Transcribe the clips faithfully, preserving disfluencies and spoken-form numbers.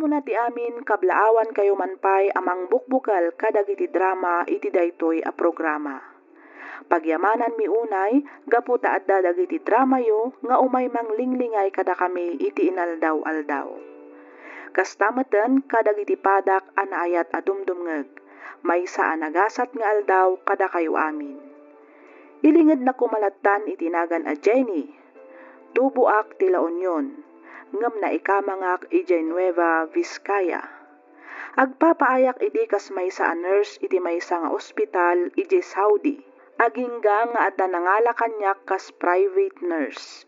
Muna ti amin, kablaawankayo man pay a mangbukbukel kadagiti drama iti daytoy a programa. Pagyamananmi unay gapu ta adda dagiti dramayo nga umay manglinglingay kadakami iti inaldaw-aldaw. Kasta metten kadagiti padak a naayat a dumdumngeg, maysa a nagasat nga aldaw kadakayo amin. Ilingednak koma lattan iti nagan a Jenny. Tuboak ti La Union, ngem naikamangak idiay Nueva Vizcaya. Agpapaayak idi kas maysa a nurse iti maysa nga ospital idiay Saudi. Agingga nga adda nangala kaniak kas private nurse.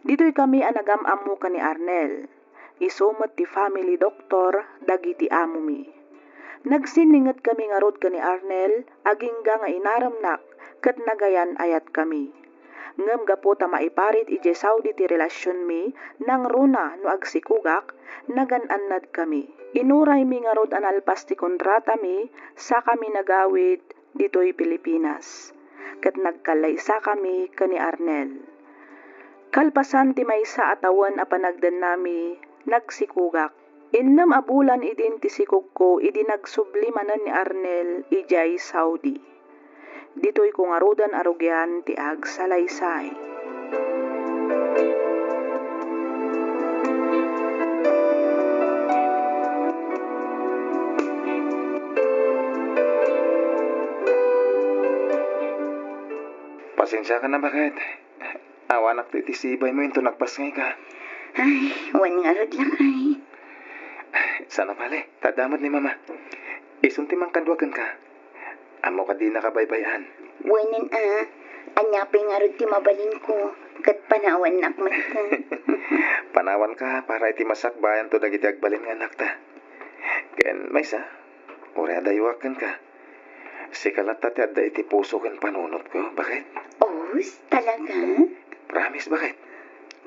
Ditoy kami a nagam-ammo ken ni Arnel. Isu met ti family doctor dagiti amomi. Nagsinninget kami ngarud ken ni Arnel, agingga nga inaremnak ket nagayan-ayat kami. Ngem gapu ta maiparit idiay Saudi ti relasionmi, nangruna no agsikogak, nagan-annad kami. Inuraymi ngarud a nalpas ti kontratami, sa kami nagawid ditoy Pilipinas, ket nagkallaysakami ken ni Arnel. Kalpasan ti maysa a tawen a panagdennami, nagsikogak. Innem a bulan idin ti sikogko idi nagsubli manen ni Arnel idiay Saudi. Ditoyko ngaruden a rugian ti agsalaysay. Pasensiakan a, baket. Awanak ti, ti sibaymo inton nagpasngayka. Ay, wen ngarud, lakay. Saan a bale, ta adda met ni Mama. Isun ti mangkadua kenka. Ammok a dinaka baybay-an. Wenen a, ania pay ngarud ti mabalinko, ket panawannak met. Panawanka para iti masakbayanto dagiti agbalin nga annakta. Ken maysa, uray adayuak kenka. Sika latta ti adda iti puso ken panunotko, baket. Os, talaga? Promise, baket.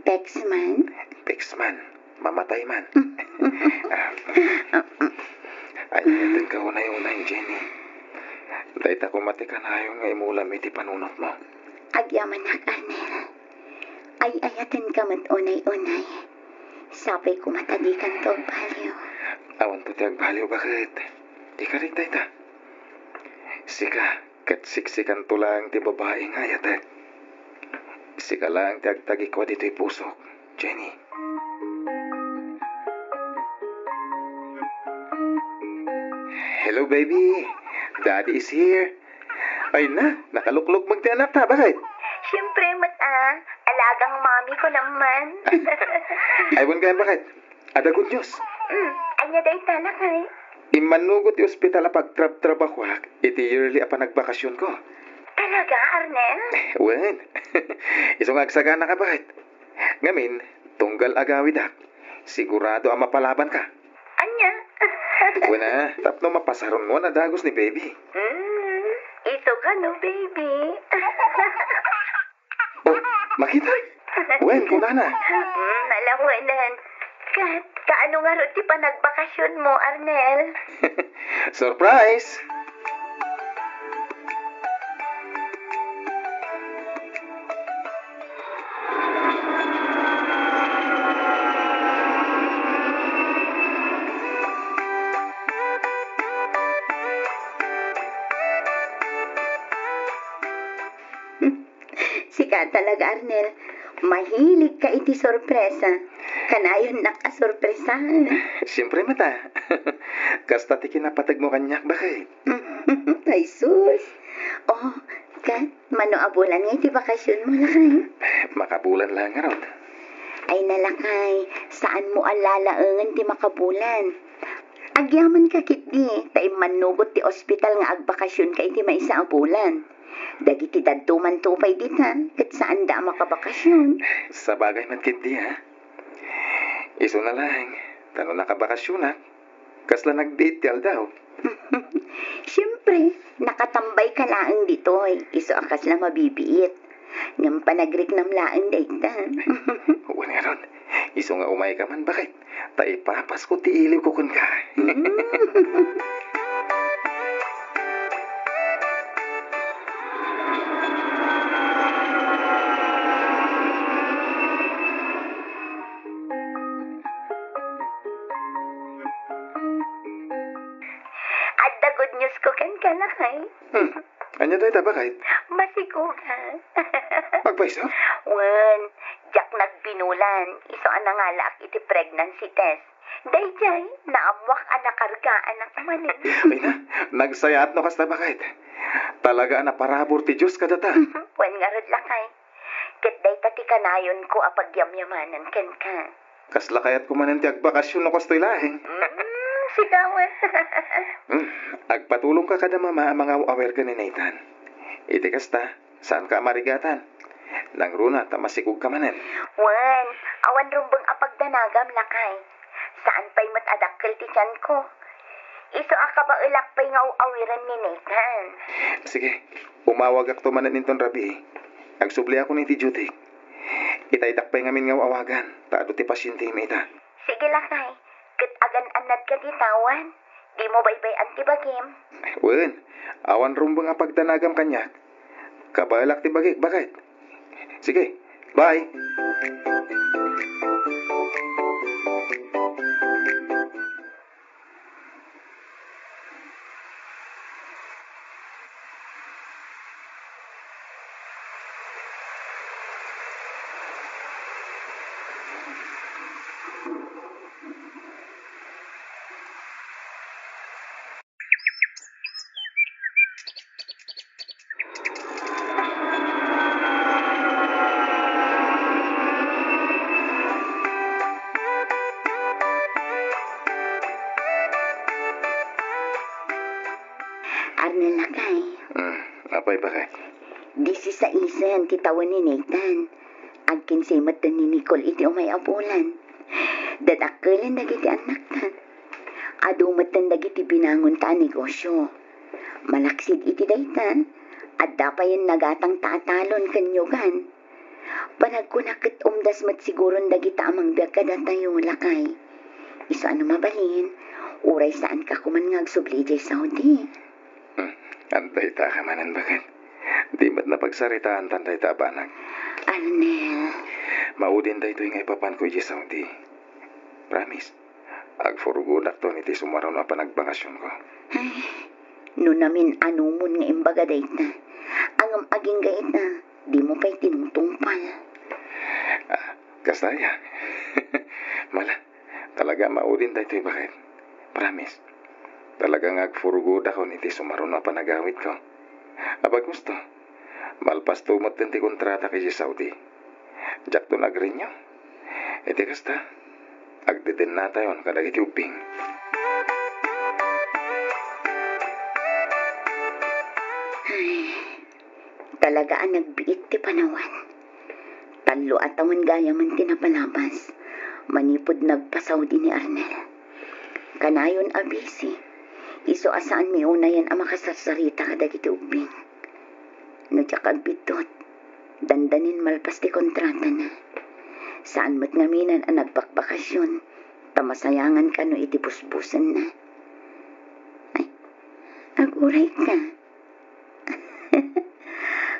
Peks man? Peks man. Mamatay man. Ah, ay, ayatenka unay-unay, Jenny. Dayta koma ti kanayon nga imulam iti panunotmo. Agyamanak, Arnel. Ay-ayatenka met unay-unay. Sapay koma ta dikanto agbaliw. Awanto ti agbaliw, baket. Ikarik dayta. Sika, ket siksikanto laeng ti babai nga ayatek. Sika laeng ti agtagikua ditoy pusok, Jenny. Hello, baby. Daddy is here. Ay na, nakaluklukmeg ti anakta, baket? Siyempre met a, alagang mami ko naman. Ay, wen gayam, baket. Adda good news. Mm, ania dayta, lakay? Immannugot ti ospital a pagtrabtrabahoak iti yearly a panagbakasionko. Talaga, Arnel? Wen. Isu nga agsaganaka, baket. Ngamin, tunggal agawidak, sigurado a mapalabanka. Ania? Wen a, tapno mapasaronmo a dagus ni baby. Mm, isu kano, baby? Oh, makita? Wen, kunana. Mm, ala, wenen. Ket, kaano ngarud ti panagbakasionmo, Arnel? Surprise! Sika talaga, Arnel. Mahilig ka iti sorpresa. Kanayonnak a sorpresaen. Siyempre met a. Kasta ti kinapategmo kaniak, baket. Ay, sus. Oh, ket, mano a bulan nga iti bakasionmo, lakay? Makabulan laeng ngarud. Ay, nalakay, saanmo a lalaengen ti makabulan. Agyamanka ketdi, ta immannugot ti ospital nga agbakasionka iti maysa a bulan. Dagiti dadduma pay dita, ket saanda a makabakasion. Sabagay met ketdi, ha? Isuna laeng, ta no nakabakasionak, kasla nagbiit ti aldaw. Siempre, nakatambayka laeng ditoy, isu a kasla mabibiit. Ngem panagriknam laeng dayta. Wen ngarud, isu nga umayka man, baket, ta ipapasko ti iliwko kenka. Ania dayta, baket? Masiguran. Agpayso? Wen, diak nagbinulan, isu a nangalaak iti pregnancy test. Daydiay, naammuak a nakarga a anak manen. Ay na, nagsayaat no kasta, baket. Talaga a naparabur ti Dios kadata. Wen ngarud, lakay. Ket dayta ti kanayonko a pagyamyamanen kenka. Kasla kayatko manen ti agbakasyon no kastoy laeng. Mm, sigawan. Hmm, agpatulongka kada mama a mangaw-awir ken ni Nathan. Iti kasta, saanka a marigatan. Nangruna ta masikogka manen. Wen, awan rumbeng a pagdanagam, lakay. Saan pay met a dakkel ti tianko. Isu a kabaelak pay nga aw-awiren ni Nathan. Sige, umawagakto manen inton rabii. Agsubliakon iti duty. Itaydak pay ngamin nga aw-awagan, ta adu ti pasientemi ita. Sige, lakay. Ket agan-annadka ditan. Dimo baybay-an ti bagim. Wen, awan rumbeng a pagdanagam kaniak. Kabaelak ti bagik, baket. Sige, bye. Arnel, lakay. Hmm, apay, baket? Disisaisen ti tawen ni Nathan. Agkinsay metten ni Nicole iti umay a bulan. Dadakkelen dagiti annakta. Adu metten dagiti binangonta a negosio. Malaksid iti dayta, adda payen nagatangta a talon ken niogan. Panagkunak ket umdas met siguron dagita a mangbiag kadatayo, lakay. Isu a no mabalin, uray saanka koman nga agsubli idiay Saudi. Hmm, adda ita ka manen, baket. Di met napagsaritaantan dayta a banag. Arnel. Maudin daytoy nga ipapanko idiay Saudi. Promise. Agpurugudakton iti sumaruno a panagbakasionko. Ay, no namin-anumon nga imbaga dayta, ngem agingga ita, dimo pay tinungtungpal. Ah, kasta aya. Mala, talaga maudin daytoy, baket. Promise. Talaga nga agpurugudakon iti sumaruno a panagawidko. Apay, gusto? Malpasto metten ti kontratak idiay Saudi. Diakto nag-renew. Iti kasta, agdedennatayon kadagiti ubbing. Ay, talaga a nagbiit ti panawen. Tallo a tawen gayamen ti napalabas, manipud nagpa-Saudi ni Arnel. Kanayon a busy, isu a saanmi unayen a makasarsarita kadagiti ubbing. No diak agbiddut, dandanin malpas ti kontratana. Saan met ngaminan a nagbakbakasion, ta masayangan kano iti busbusenna. Ay, agurayka.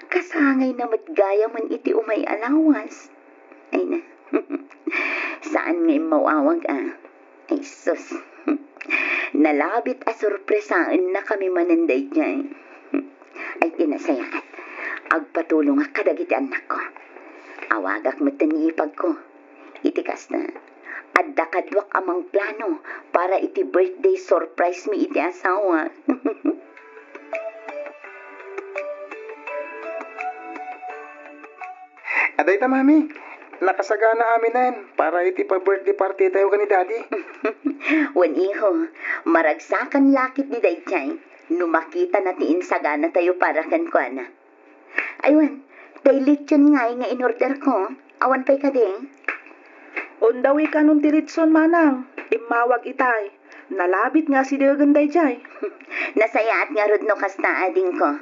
Kasangayna met gayamen iti umay a lawas. Ay na. Saan nga immaw-awag a. Ay, sus. Nalabit a sorpresaennakami manen daydiay. Ay, ti nasayaat. Agpatulongak kadagiti annakko. Awagak metten ni ipagko. Iti kasta, adda kaduak a mangplano para iti birthday surprise mi iti asawa. Adayta, Mami. Nakasagana aminen para iti pa-birthday party tayo ken ni Daddy. Wen, iho, maragsakan lakit ni daydiay no makitana ti insagana tayo para kenkuana. Aywan, tay lechon ngay nga in-order ko. Awan pay kadi? Undawi kanon ti lechon, manang. Immawag itay. Nalabit nga asidegen daydiay. Nasayaat ngarud no kasta, adingko.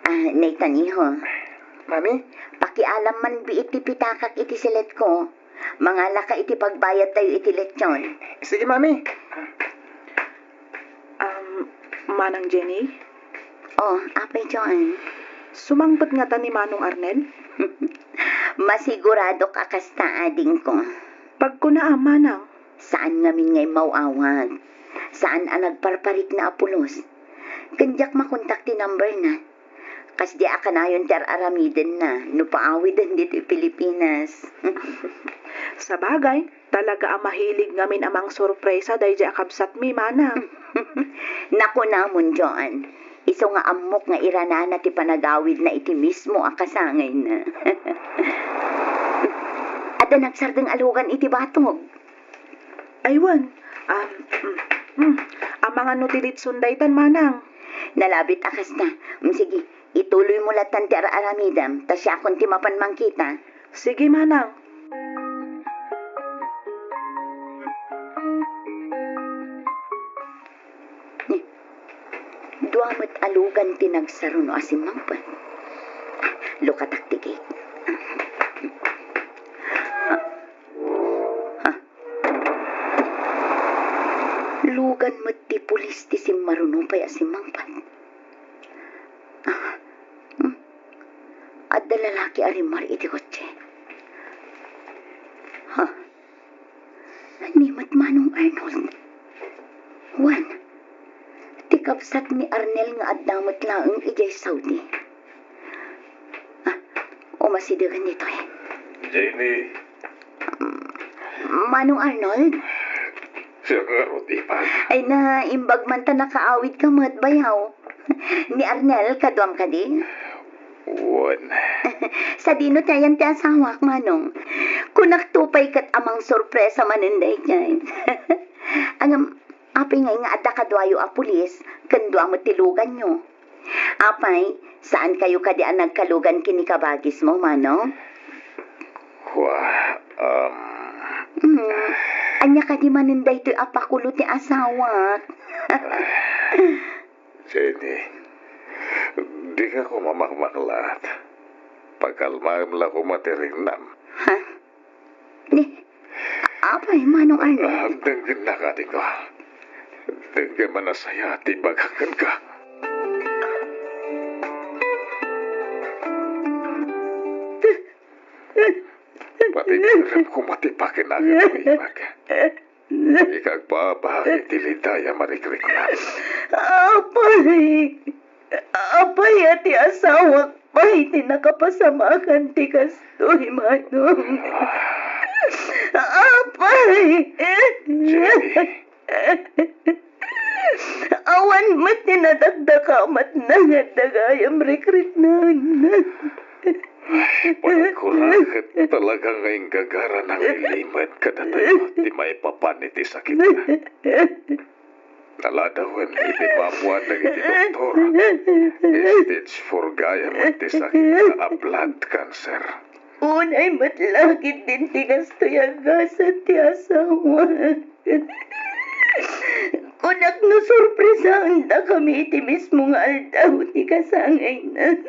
Ah, Nathan, iho. Mami? Pakialam man biit ti pitakak iti siletko. Mangalaka iti pagbayad tayo iti lechon. Sige, Mami. Um, Manang Jenny? Oh, Apay John. Sumangpet ngata ni Manong Arnel? Masiguradok a kasta, adingko. Pagkuna a, Manang. Saan ngamin nga immaw-awag. Saan a nagparparikna a pulos. Ken diak makontak ti number na. Kasdi a kanayon ti ar-aramidenna no paawiden ditoy Pilipinas. Sabagay, talaga a mahilig ngamin a mangsorpresa daydiay a kabsatmi, manang. Nakunamon, Joan. Isu nga ammok nga iranana ti panagawidna iti mismo a kasangayna. Adda nagsardeng a lugan iti batog. Ay, wen. Ah, mm, mm. Amangan no ti litson daytan, manang. Nalabit a kasta. Mm, sige, ituloymo lattan ti ar-aramidem, ta siakon ti mapan mangkita. Sige, manang. Ni, dua met a lugan ti nagsaruno a simmangpet. Lukatak ti gate. Ah, ah. Lugan met ti pulis ti simmaruno pay a simmangpet. Ah, hmm. Adda lalaki a rimmar iti kotse. Ha? Ni met Manong Arnold. Wen, ti kabsat ni Arnel nga adda met laeng idiay Saudi. Ah, umasidegen ditoy. Jenny. Manong Arnold? Siak ngarud, Ivan. Ay, naimbag man ta nakaawidka met, bayaw. Ni Arnel, kaduam kadi? Wen. Sadino ti ayan ti asawak, Manong? Kunakto pay ket a mangsorpresa manen daydiay. Ngem, apay ngay nga adda kaduayo a pulis, ken dua met ti luganyo? Apay, saankayo kadi a nagkalugan ken ni kabagismo, Manong? Kua, um, Hmm, ania kadi manen daytoy a pakulo ti asawak? Jenny, dika koma makmaklat. Pakalmaem la koma ti ringnam. Ha? Ni, apay, Manong Arnold? Ah, denggennaka, adingko. Denggem a nasayaat ti ibagak kenka. Pati ti rem koma ti pakinaganmo, Ivan. Ikagpabahag iti lidayam a rikriknam. Apay, apay a ti asawak pay ti nakapasamakan ti kastoy, Manong. Apay! Jenny. Awan met ti nadakdakamatna nga adda gayam rikriknanna. Panagkura ket talaga nga inggagara nangilimed kadatayo ti maipapan iti sakitna. Naladawen iti pammuan dagiti doktor, stage four gayam ti sakitna a blood cancer. Unay met la ketdin ti kastoy a gasat ti asawa. Kunak no sorpresaendakami iti mismo nga aldaw ti kasangayna.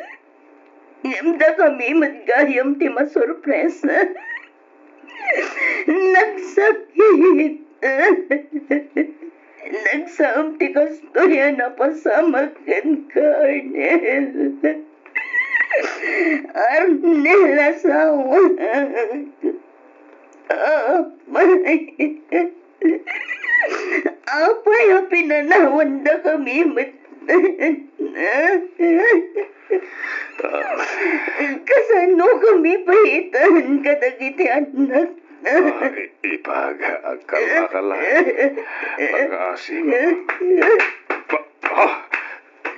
Ngem dakami met gayam ti masorpresa. Nagsakit. Nagsaem ti kastoy a napasamak kenka, Arnel. Arnel, asawak. Apay. Apay a pinanawandakami met. Kasano kami pay itan kadagiti annakna? Ah, i-, ipag, agkalmaka la. Pangaasim. Ba-, ah!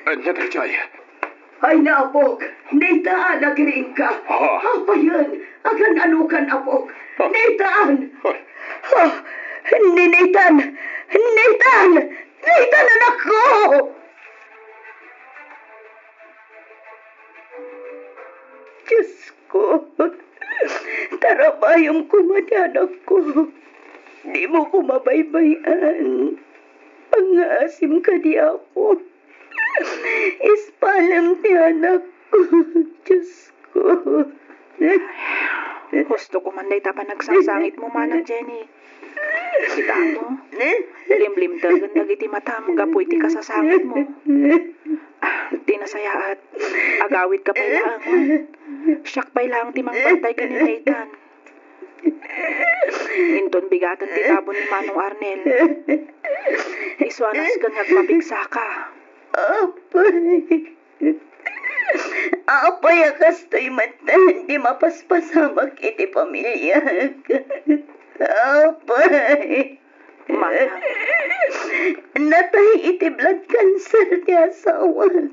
Ania daydiay? Ay, naapok, Nathan, agriingka. Ah. Apayen, agan-anokan, apok. Ah. Nathan! Ay. Ah, ni Nathan! Nathan! Nathan, anakko! Diosko, tarabayem koma ti anakko. Dimo koma baybay-an. Pangngaasim kadi, Apo. Ispalem ti anakko, Diosko. Husto ko man dayta panagsangsangitmo, Manang Jenny. Kitamo, limlimtegen dagiti matam gapu iti kasasangitmo. Ah, ti nasayaat, agawidka pay laeng. Siak pay laeng ti mangbantay ken ni Nathan. Inton bigaten ti tabon ni Manong Arnel, isu a nasken nga agpapigsaka. Apay. Apay a kastoy met ti mapaspasamak iti pamiliak? Apay. Manang. Natay iti blood cancer ti asawak.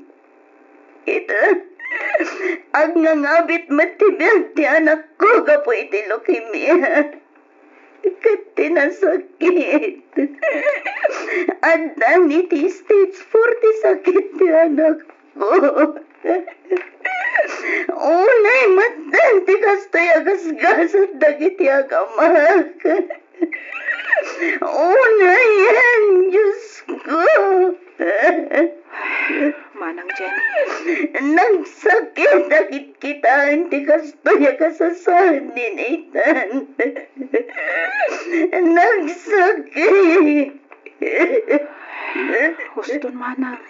Ita, agngangabit met ti biag ti anakko gapu iti leukemia. Ket ti nasakit, addan iti stage four ti sakit ti anakko. Unay met ti kastoy a gasgasat dagiti agamak. Unayen, Diosko. Manang Jenny. Nagsakit a kitkitaen ti kastoy a kasasaad ni Nathan. Nagsakit. Huston, manang.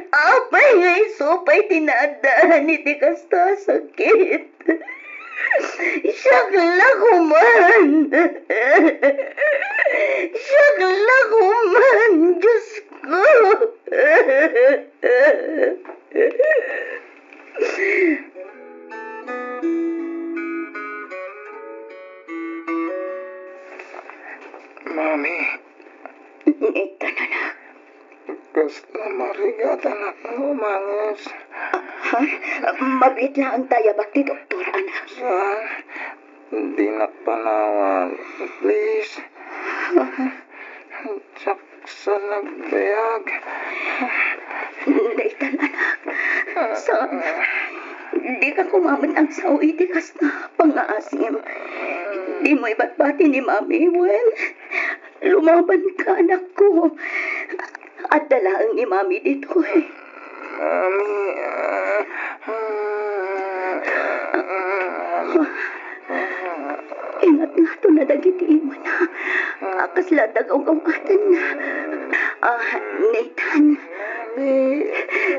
Apay nga isu pay ti naaddaan iti kasta a sakit? Siak la koman! Siak la koman, Diosko! Mami. Nathan, anak. Kasla marigatanak nga umanges. Ah, ha? Mabiit laeng ta ayabak ti doktor, anak. Saan? Dinak panawag. Please. Saksa nagbiag. Nathan, anak. Sa, dika koma met agsao iti kasta pangngaasim. Dimo ibatbati ni Mami, wen? Lumaban ka, anakko. Adda laeng ni Mami ditoy. Mami, ah, ah, ah, Ingatngato na dagiti imana a kasla dagawgawatanna. Ah, Nathan.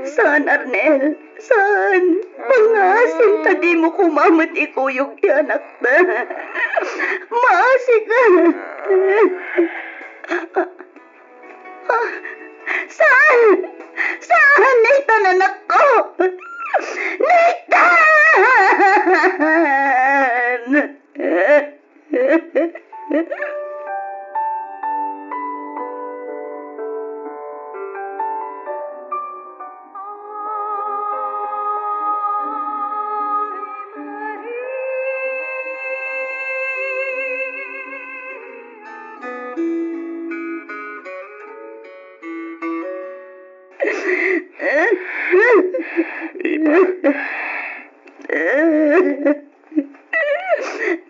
Saan, Arnel? Saan? Mangngaasim ta dimo koma met ikuyog ti anakta. Maasika. Ah, saan? Saan, Nathan, anakko? Nathan! Iba.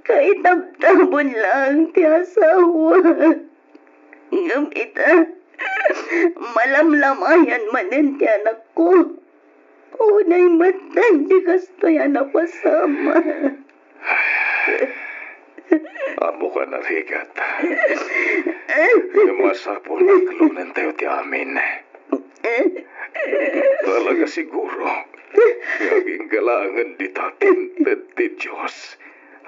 Kaitabtabon laeng ti asawa. Ngem ita, malamlamayan manen ti anakko. Unay met ti kastoy a napasamak. Ammok a narigat. Ngem masapul nga aklonentayo ti amin. Talaga siguro nga agingga laengen dita ti inted ti Dios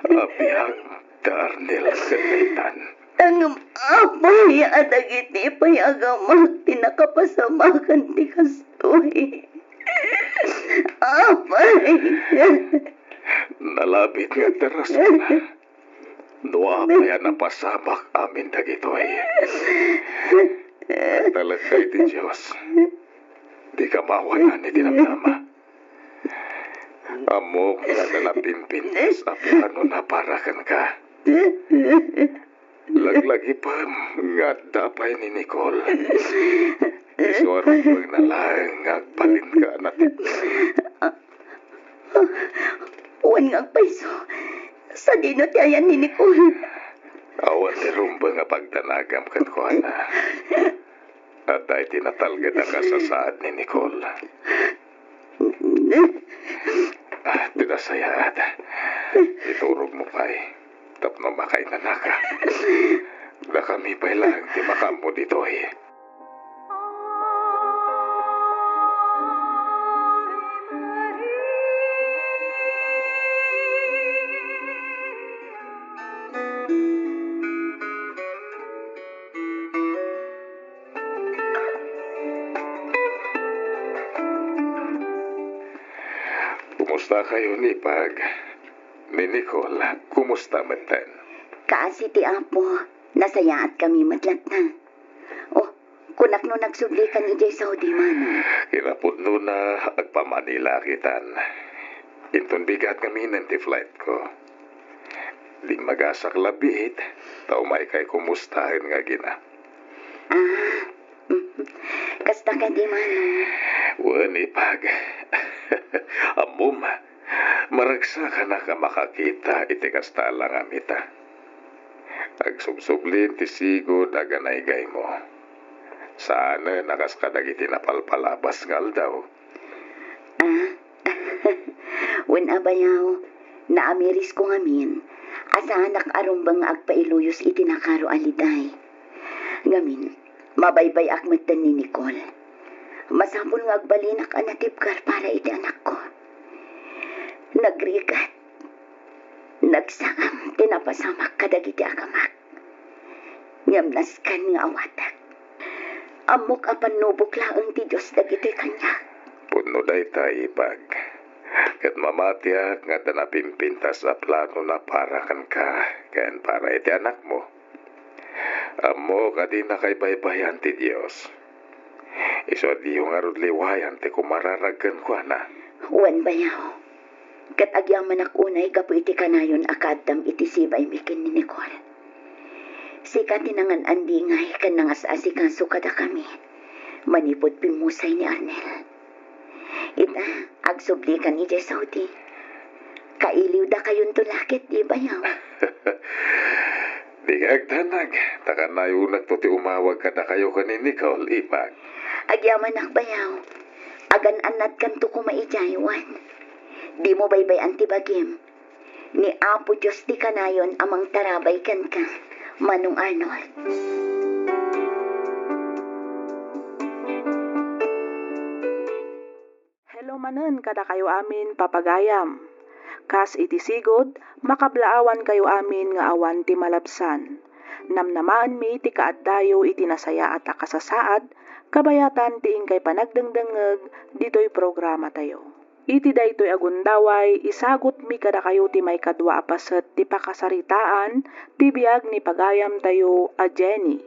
a biag da Arnel ken Nathan. Ngem apay a dagiti pay a gamak ti nakapasamakan ti kastoy? Apay. Nalabit nga agdarasona. No apay a napasamak amin dagitoy. Talagkay ti Dios. Dika maawanan iti namnama. Ammok nga adda napimpintas a planona para kenka. Laglagipem nga adda pay ni Nicole. Isu a rumbengna laeng nga agbalinka a natipna. Wen nga agpayso, sadino ti ayan ni Nicole? Awan ti rumbeng a pagdanagam kenkuana. Adda iti natalged a kasasaad ni Nicole. Ah, ti nasayaat. Iturogmo pay tapno makainanaka. Dakami pay laeng ti makaammo ditoy. Kumusta kayo ni Pag? Ni Nicole, kumusta metten? Kaasi ti Apo, nasayaat kami met latta. Oh, kunak no nagsublikan idiay Saudi, Manong. Kinapudnona, agpa-Manila kitan. Inton bigat ngamin ti flight ko. Dimmagasak labiit, ta umaykay kumustaen nga agina. Ah, kasta kadi, Manong? Wen, Ipag. Ammom, maragsakanak a makakita iti kasta a langamita. Agsubsublin ti sigud a ganaygaymo. Saanen a kas kadagiti napalpalabas nga aldaw. Ah, wen a bayaw, naamirisko ngamin a saanak a rumbeng nga agpailuyos iti nakaro a liday. Ngamin, mabaybay-ak metten ni Nicole. Masapul nga agbalinak a natibker para iti anakko. Nagrigat. Nagsaam ti napasamak kadagiti agamak. Ngem nasken nga awatek. Ammok a pannubok laeng ti Dios dagitoy kaniak. Pudno dayta, Ipag. Ket mamatiak nga adda napimpintas a planona para kenka ken para iti anakmo. Ammok a dinaka ibaybayan ti Dios. Isu a diyo ngarud liwayan ti kumararag kenkuana. Wen, bayaw. Ket agyamanak unay gapu iti kanayon a kaaddam iti sibaymi ken ni Nicole. Sika ti nangan-andingay ken nangas-asikaso kadakami manipud pimmusay ni Arnel. Ita, agsublikan idiay Saudi. Kailiwdakayonto la ket di bayaw. Dika agdanag, ta kanayonakto ti umawag kadakayo ken ni Nicole, Ipag. Agyamanak bayaw. Agan-annadkanto koma idiay, wen. Dimo baybay-an ti bagim. Ni Apo Dios ti kanayon a mangtarabay kenka, Manong Arnold. Hello manen kadakayo amin, papagayam. Kas iti sigud, makablaawankayo amin nga awan ti malabsan. Namnamaenmi ti kaaddayo iti nasayaat a kasasaad, kabayatan ti inkay panagdengdengngeg ditoy programatayo. Iti daytoy a gundaway, isagutmi kadakayo ti maikadua a paset ti pakasaritaan ti biag ni pagayamtayo a Jenny.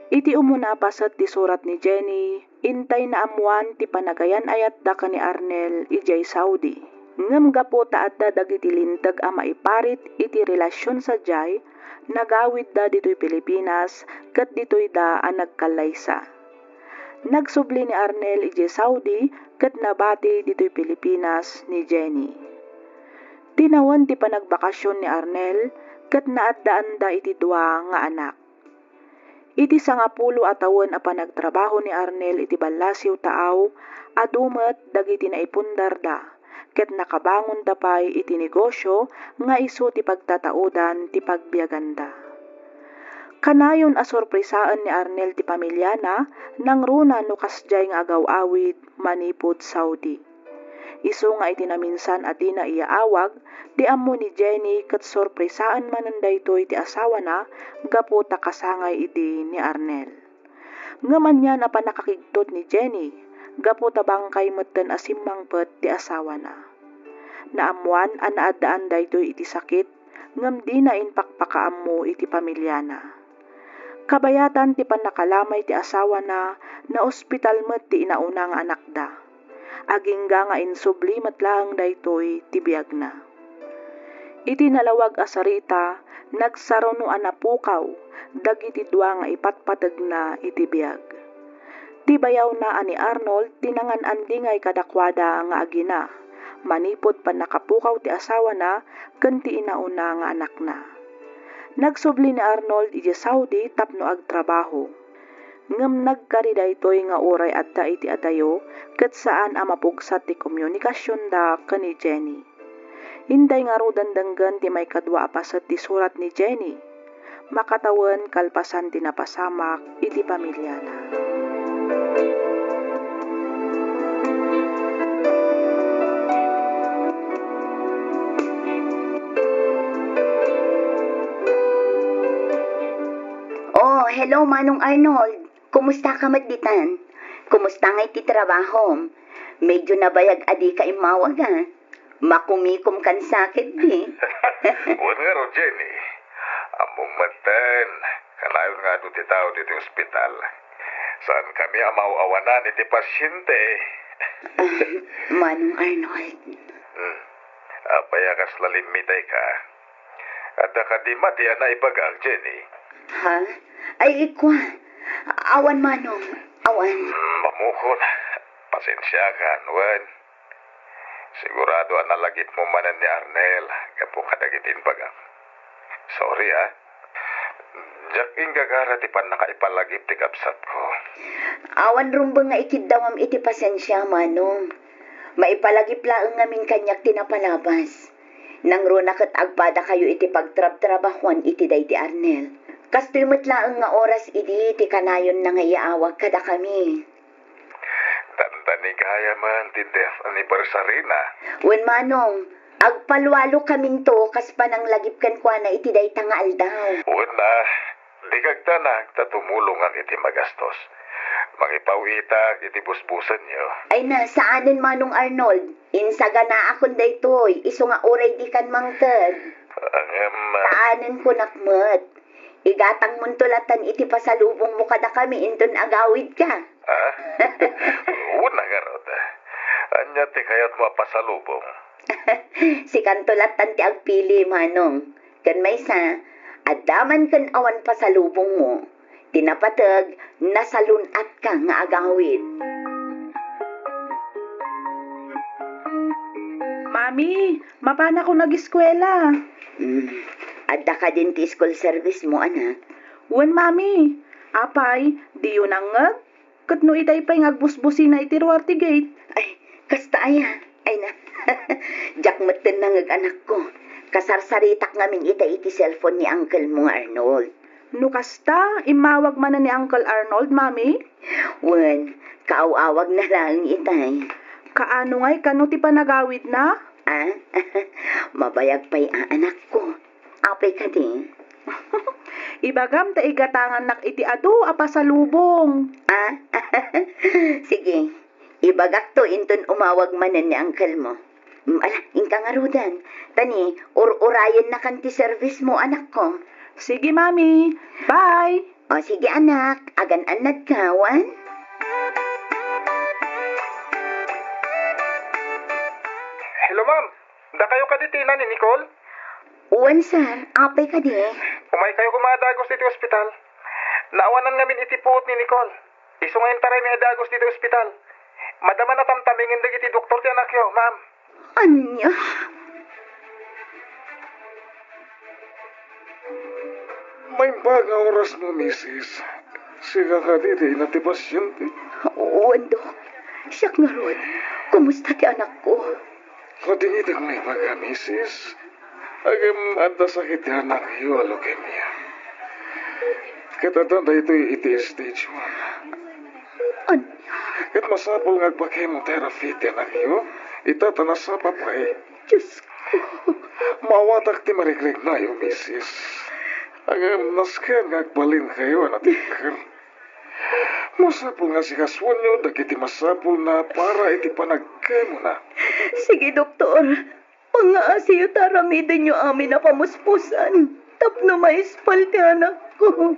Iti umuna a paset ti surat ni Jenny, intay naammoan ti panagayan-ayatda ken ni Arnel idiay Saudi. Ngem gapu ta adda dagiti linteg a maiparit iti relasion sadiay, nagawidda ditoy Pilipinas ket ditoyda a nagkallaysa. Nagsubli ni Arnel idiay Saudi ket nabati ditoy Pilipinas ni Jenny. Tinawen ti panagbakasion ni Arnel ket naaddaanda iti dua nga anak. Iti sangapulo a tawen a panagtrabaho ni Arnel iti ballasiw taaw, adu met dagiti naipundarda, ket nakabangonda pay iti negosio nga isu ti pagtataodan ti pagbiaganda. Kanayon a sorpresaen ni Arnel ti pamiliana, nangruna no kasdiay nga agaw-awid manipud Saudi. Isu nga iti naminsan a dina iyaawag, ti ammo ni Jenny ket sorpresaen manen daytoy ti asawana gapu ta kasangay idi ni Arnel. Ngem anian a pannakakigtot ni Jenny, gapu ta bangkay metten a simmangpet ti asawana. Naammoan a naaddaan daytoy iti sakit, ngem dina impakpakaammo iti pamiliana. Kabayatan ti pannakalamay ti asawana, naospital met ti inauna nga anakda. Agingga nga insubli met laeng daytoy ti biagna. Iti nalawag a sarita, nagsaruno a napukaw dagiti dua nga ipatpategna iti biag. Ti bayawna a ni Arnold ti nangan-andingay kadakuada nga agina, manipud pannakapukaw ti asawana ken ti inauna nga anakna. Nagsubli ni Arnold idiay Saudi tapno agtrabaho. Ngem nagkari daytoy nga uray adda iti adayo ket saan a mapugsat ti komunikasionda ken ni Jenny. Intay ngaruden denggen ti maikadua a paset ti surat ni Jenny. Makatawen kalpasan ti napasamak iti pamiliana. Oh, hello, Manong Arnold. Kumusta ka met ditan? Kumusta ngay ti trabahom? Medyo nabayag a dika immawag, a. Makumikom kan sakit, di? Wen ngarud, Jenny. Ammom metten, kanayon nga adu ti tao ditoy ospital. Saankami a maaw-awanan iti pasiente. Ah, Manong Arnold. Hmm. Apay a kasla limmitayka? Adda kadi met ti a naibagak, Jenny? Ha? Ay, ikua. Awan, Manong. Awan. Hmm, mamukon. Pasensiakan, wen. Sigurado a nalagipmo manen ni Arnel gapu kadagiti imbagak. Sorry, a. Diak inggagara ti pannakaipalagip ti kabsatko. Awan rumbeng nga ikiddawam iti pasensia, Manong. Maipalagip laeng ngamin kaniak ti napalabas. Nangruna ket agpadakayo iti pagtrabtrabahuan iti daydi Arnel. Kastoy met laeng nga oras idi ti kanayonna nga iyaawag kadakami. Dandani gayamen ti death anniversary-na. Wen, Manong, agpalualokaminto kas pananglagip kenkuana iti dayta nga aldaw. Wen, a, dika agdanag ta tumulongan iti magastos. Mangipaw-itak iti busbusenyo. Ay na, saanen, Manong Arnold. Insaganaakon daytoy, isu nga uray dikan mangted. Ngem, a, saanen kunak met. Igatangmonto latan iti pasalubongmo kadakami inton agawidka. A? Wen ngarud. Ania ti kayatmo a pasalubong? Sikanto latan ti agpili, Manong. Ken maysa, adda man ken awan pasalubongmo, ti napateg, nasalun-atka nga agawid. Mami, mapanakon ageskuela. Hmm. Adda kadin ti school service mo, anak? Wen, Mami. Apay, diyo nangngeg? Ket no itay pay nga agbusbusina iti ruar ti gate? Ay, kasta aya. Ay na. Diak metten nangngeg, anakko. Kasarsaritak ngamin itay iti cellphone ni uncle mo nga Arnold. No kasta, immawag manen ni Uncle Arnold, Mami? Wen, kaaw-awagna laeng itay. Kaano ngay kano ti panagawidna? A? Mabayag pay a, anakko. Apay kadi? Ibagam ta igatangannak iti adu a pasalubong. A? Sige, ibagakto inton umawag manen ni uncle mo. Mm, ala, inka ngaruden. Ta ni, ur-urayennakan ti service mo, anakko. Sige, Mami. Bye! O, sige, anak. Agan-annadka, wen? Hello, ma'am. Dakayo kadi ti ina ni Nicole? Wen, sir. Apay kadi? Umaykayo koma a dagos iti ospital. Naawanan ngamin iti puot ni Nicole. Isu nga intaraymi a dagos ditoy ospital. Madama a tamtamingen dagiti doktor ti anakyo, ma'am. Ania? Maimbag nga orasmo, misis. Sika kadi ti ina ti pasiente? Wen, Dok. Siak ngarud. Kumusta ti anakko? Nadingidak nga ibaga, misis. Ngem adda sakit ti anakyo a leukemia. Ket adda daytoy iti stage one. Ania? Ket masapul nga agpa-chemotherapy ti anakyo, ita ta nasapa pay. Diosko. Maawatak ti marikriknayo, misis. Ngem nasken nga agbalinkayo a natikker. Masapul nga sikasuenyo dagiti masapulna para iti panagkemona. Sige, doktor. Pangngaasiyo ta aramidenyo amin a pamuspusan tapno maispal ti anakko.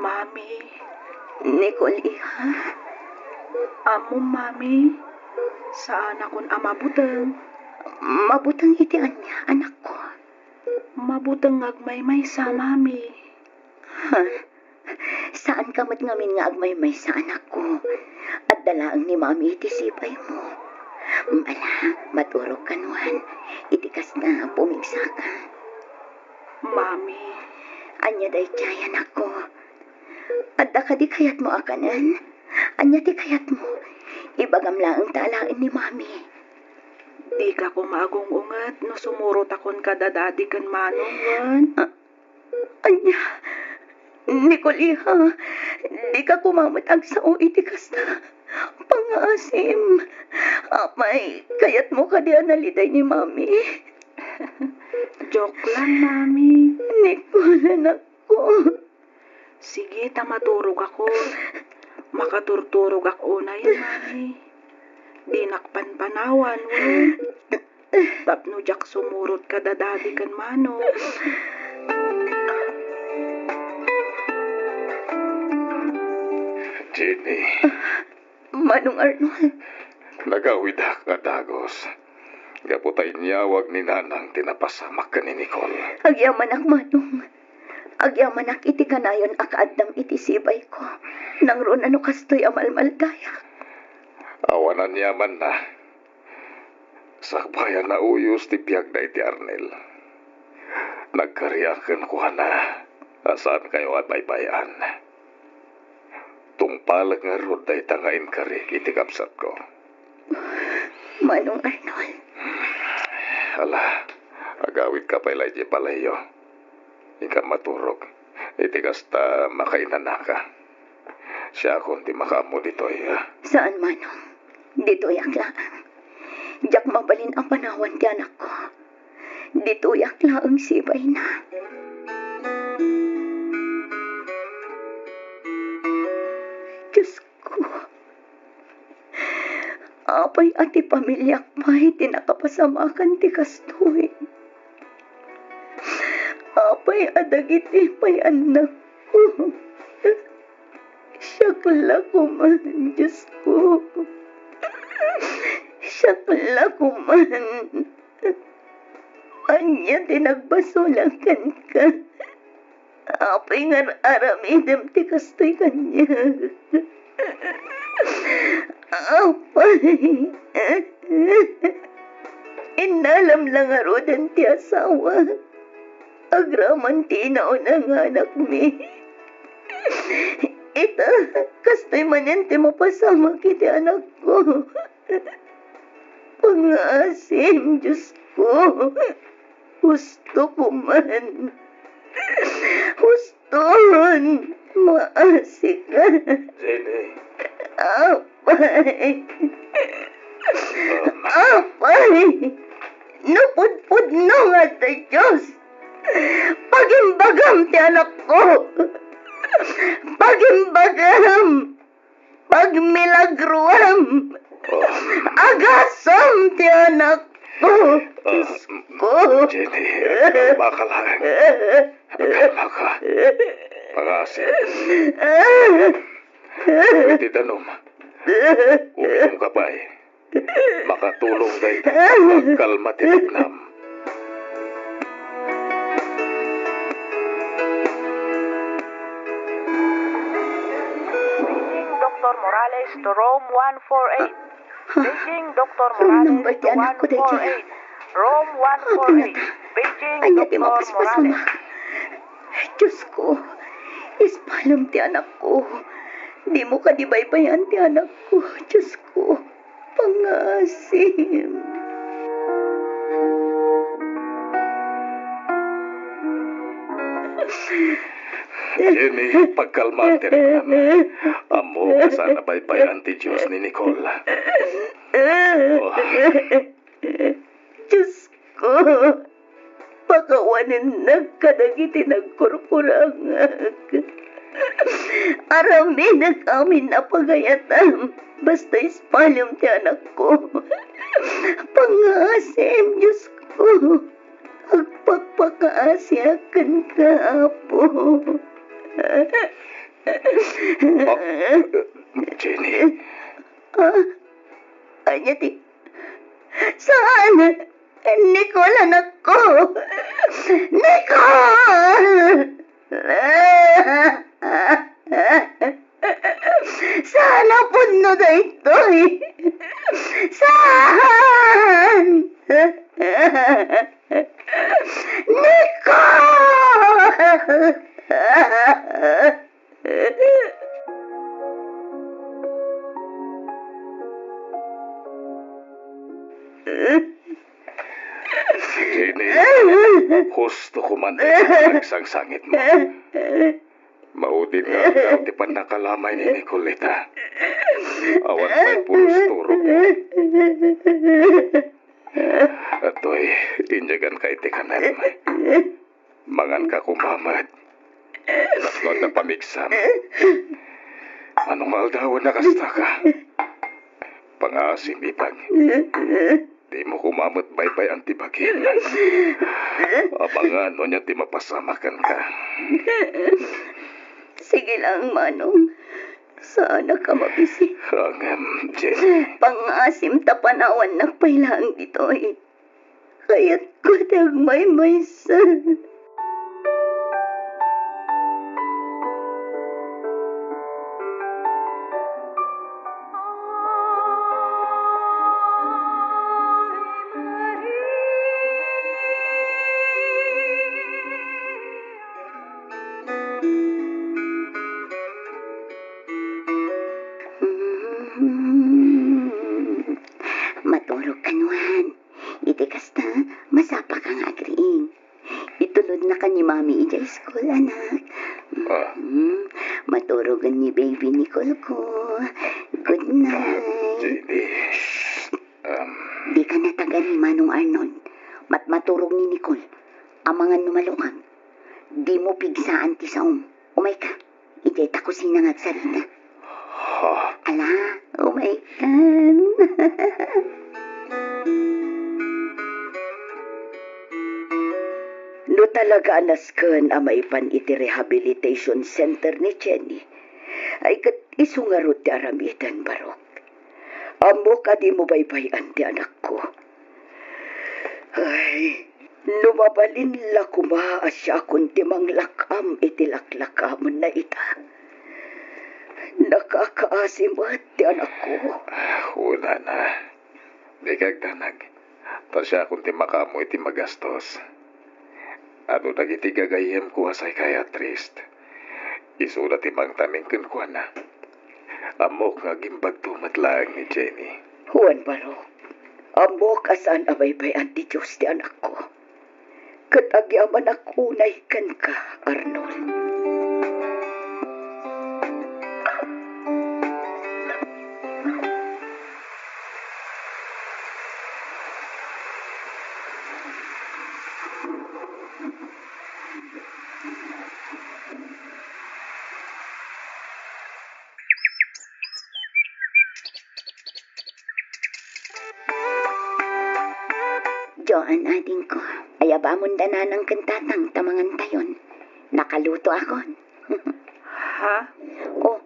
Mami. Nicole, iha. Ammom, Mami, saanakon a mabuteng. Mabuteng iti ania, anakko? Mabuteng nga agmaymaysa, Mami. Ha? Saanka met ngamin nga agmaymaysa, anakko. Adda laeng ni Mami iti sipaymo. Ala, maturog kano, wen. Iti kasta, pumigsaka. Mami. Ania daydiay, anakko? Adda kadi kayatmo a kanen? Ania ti kayatmo? Ibagam laeng ta alaen ni Mami. Dika koma agung-unget no sumurotakon kada Daddy ken Manong, wen? A-, ania? Nicole, iha, dika koma met agsao iti kasta. Pangngaasim. Apay, kayatmo kadi a naliday ni Mami? Joke lang, Mami. Nicole, anakko. Sige ta maturogakon. Makaturturogak unay, Mami. Dinak panpanawan, wen. Tapno diak sumurot kada Daddy ken Manong. Jenny. Manong Arnold. Nagawidak nga dagus. Gapu ta inyawag ni Nanang ti napasamak ken ni Nicole. Agyamanak, Manong. Agyamanak iti kanayon a kaaddam iti sibayko. Nangruna no kastoy a malmaldayak. Awan aniamanna. Sakbay a nauyos ti biagda iti Arnel. Nagkariak kenkuana a saankayo a baybay-an. Tungpalek ngarud dayta nga inkari iti kabsatko. Manong Arnold. Ala, agawidka pay la idiay balayyo. Inka maturog. Iti kasta, makainanaka. Siakon ti makaammo ditoy, a? Saan, Manong. Ditoyak laeng. Diak mabalin a panawan ti anakko. Ditoyak laeng sibayna. Diosko, apay a ti pamiliak pay ti nakapasamakan ti kastoy? Apay a dagiti pay annakko? Siak la koman, Diosko. Siak la koman. Ania ti nagbasolak kenka? Apay nga ar-aramidem ti kastoy kaniak? Apay, innalam la ngaruden ti asawa. Agraman ti inauna nga anakmi. Ita, kastoy manen ti mapasamak iti anakko. Pangngaasim, Diosko. Husto koman. Huston, maasika. Jenny. Apay. Apay. No pudpudno nga adda Dios, pagimbagam ti anakko. Pagimbagam. Pagmilagroam. Oh. Agasam ti anakko. Ah, Diosko. Jenny, agkalmaka laeng. Agkalmaka. Pangngaasim. Iti danum. Uminumka pay. Makatulong dayta a pagkalma ti riknam. Paging Doktor Morales to room one four eight. Paging Doktor Morales to one four eight. Room one four eight. Paging Doktor Morales. Diosko, ispalem ti anakko. Dimo kadi baybayan ti anakko, Diosko. Pangngaasim. Jenny, pagkalmaan ti riknam. Ammok a saan a baybayan ti Dios ni Nicole. Oh. Diosko, pakawanennak kadagiti nagkurkurangak. Aramidek amin a pagayatam, basta ispalem ti anakko. Pangngaasim, Diosko. Agpakpakaasiak kenka, Apo. Ah, Jenny. Ah, ania ti Saan! Nicole, anakko! Nicole! Saan a pudno daytoy? Saan? Nicole! Jenny, husto koman ti panagsangit mo. Maudin nga aldaw ti pannakalamay ni Nicoleta. Awan pay pulos turog mo. Atoy, inyaganka iti kanem. Manganka koma met. Tapno adda pamigsam. Mano nga aldawen a kastaka? Pangaasim, ibag. Dimo koma met baybay-an ti bagim. Amangan no ania ti mapasamak kenka. Sige lang, Manong. Saanak a mabisi. Ngem, Jenny. Pangaasim ta panawannak pay laeng ditoy. Kayatko ti agmaymaysa. Hmm. Maturog ka nuan. Iti kasta, masapaka nga agriing. Itulodnaka ni Mami idiay school, anak. Ah. Hmm. Maturogen ni baby Nicole ko. Good night. Jenny. Um. Dika natagan ni Manong Arnold. Mat-, maturog ni Nicole. Amangan no malukag. Dimo pigsaan ti saom. Umayka. Idiay ta kusina nga agsarita. Ha? Ala, umaykan. No talaga a nasken a maipan iti rehabilitation center ni Jenny, ay ket isu ngarud ti aramiden, Barok. Ammok a dimo baybay-an ti anakko. Ay, no mabalin la koma a siakon ti manglak-am iti laklakamanna ita. Nakakaasi met ti anakko. Kunana, dika agdanag, ta siakon ti makaammo iti magastos. Adu dagiti gagayyemko a psychiatrist. Isuda ti mangtaning kenkuana. Ammok nga agimbagto met laeng ni Jenny. Wen, Barok. Ammok a saan a baybay-an ti Dios ti anakko. Ket agyamanak unay kenka, Arnold. Joan, adingko, ayabamon da nanang ken tatang ta mangantayon. Nakalutoakon. Ha? Oh,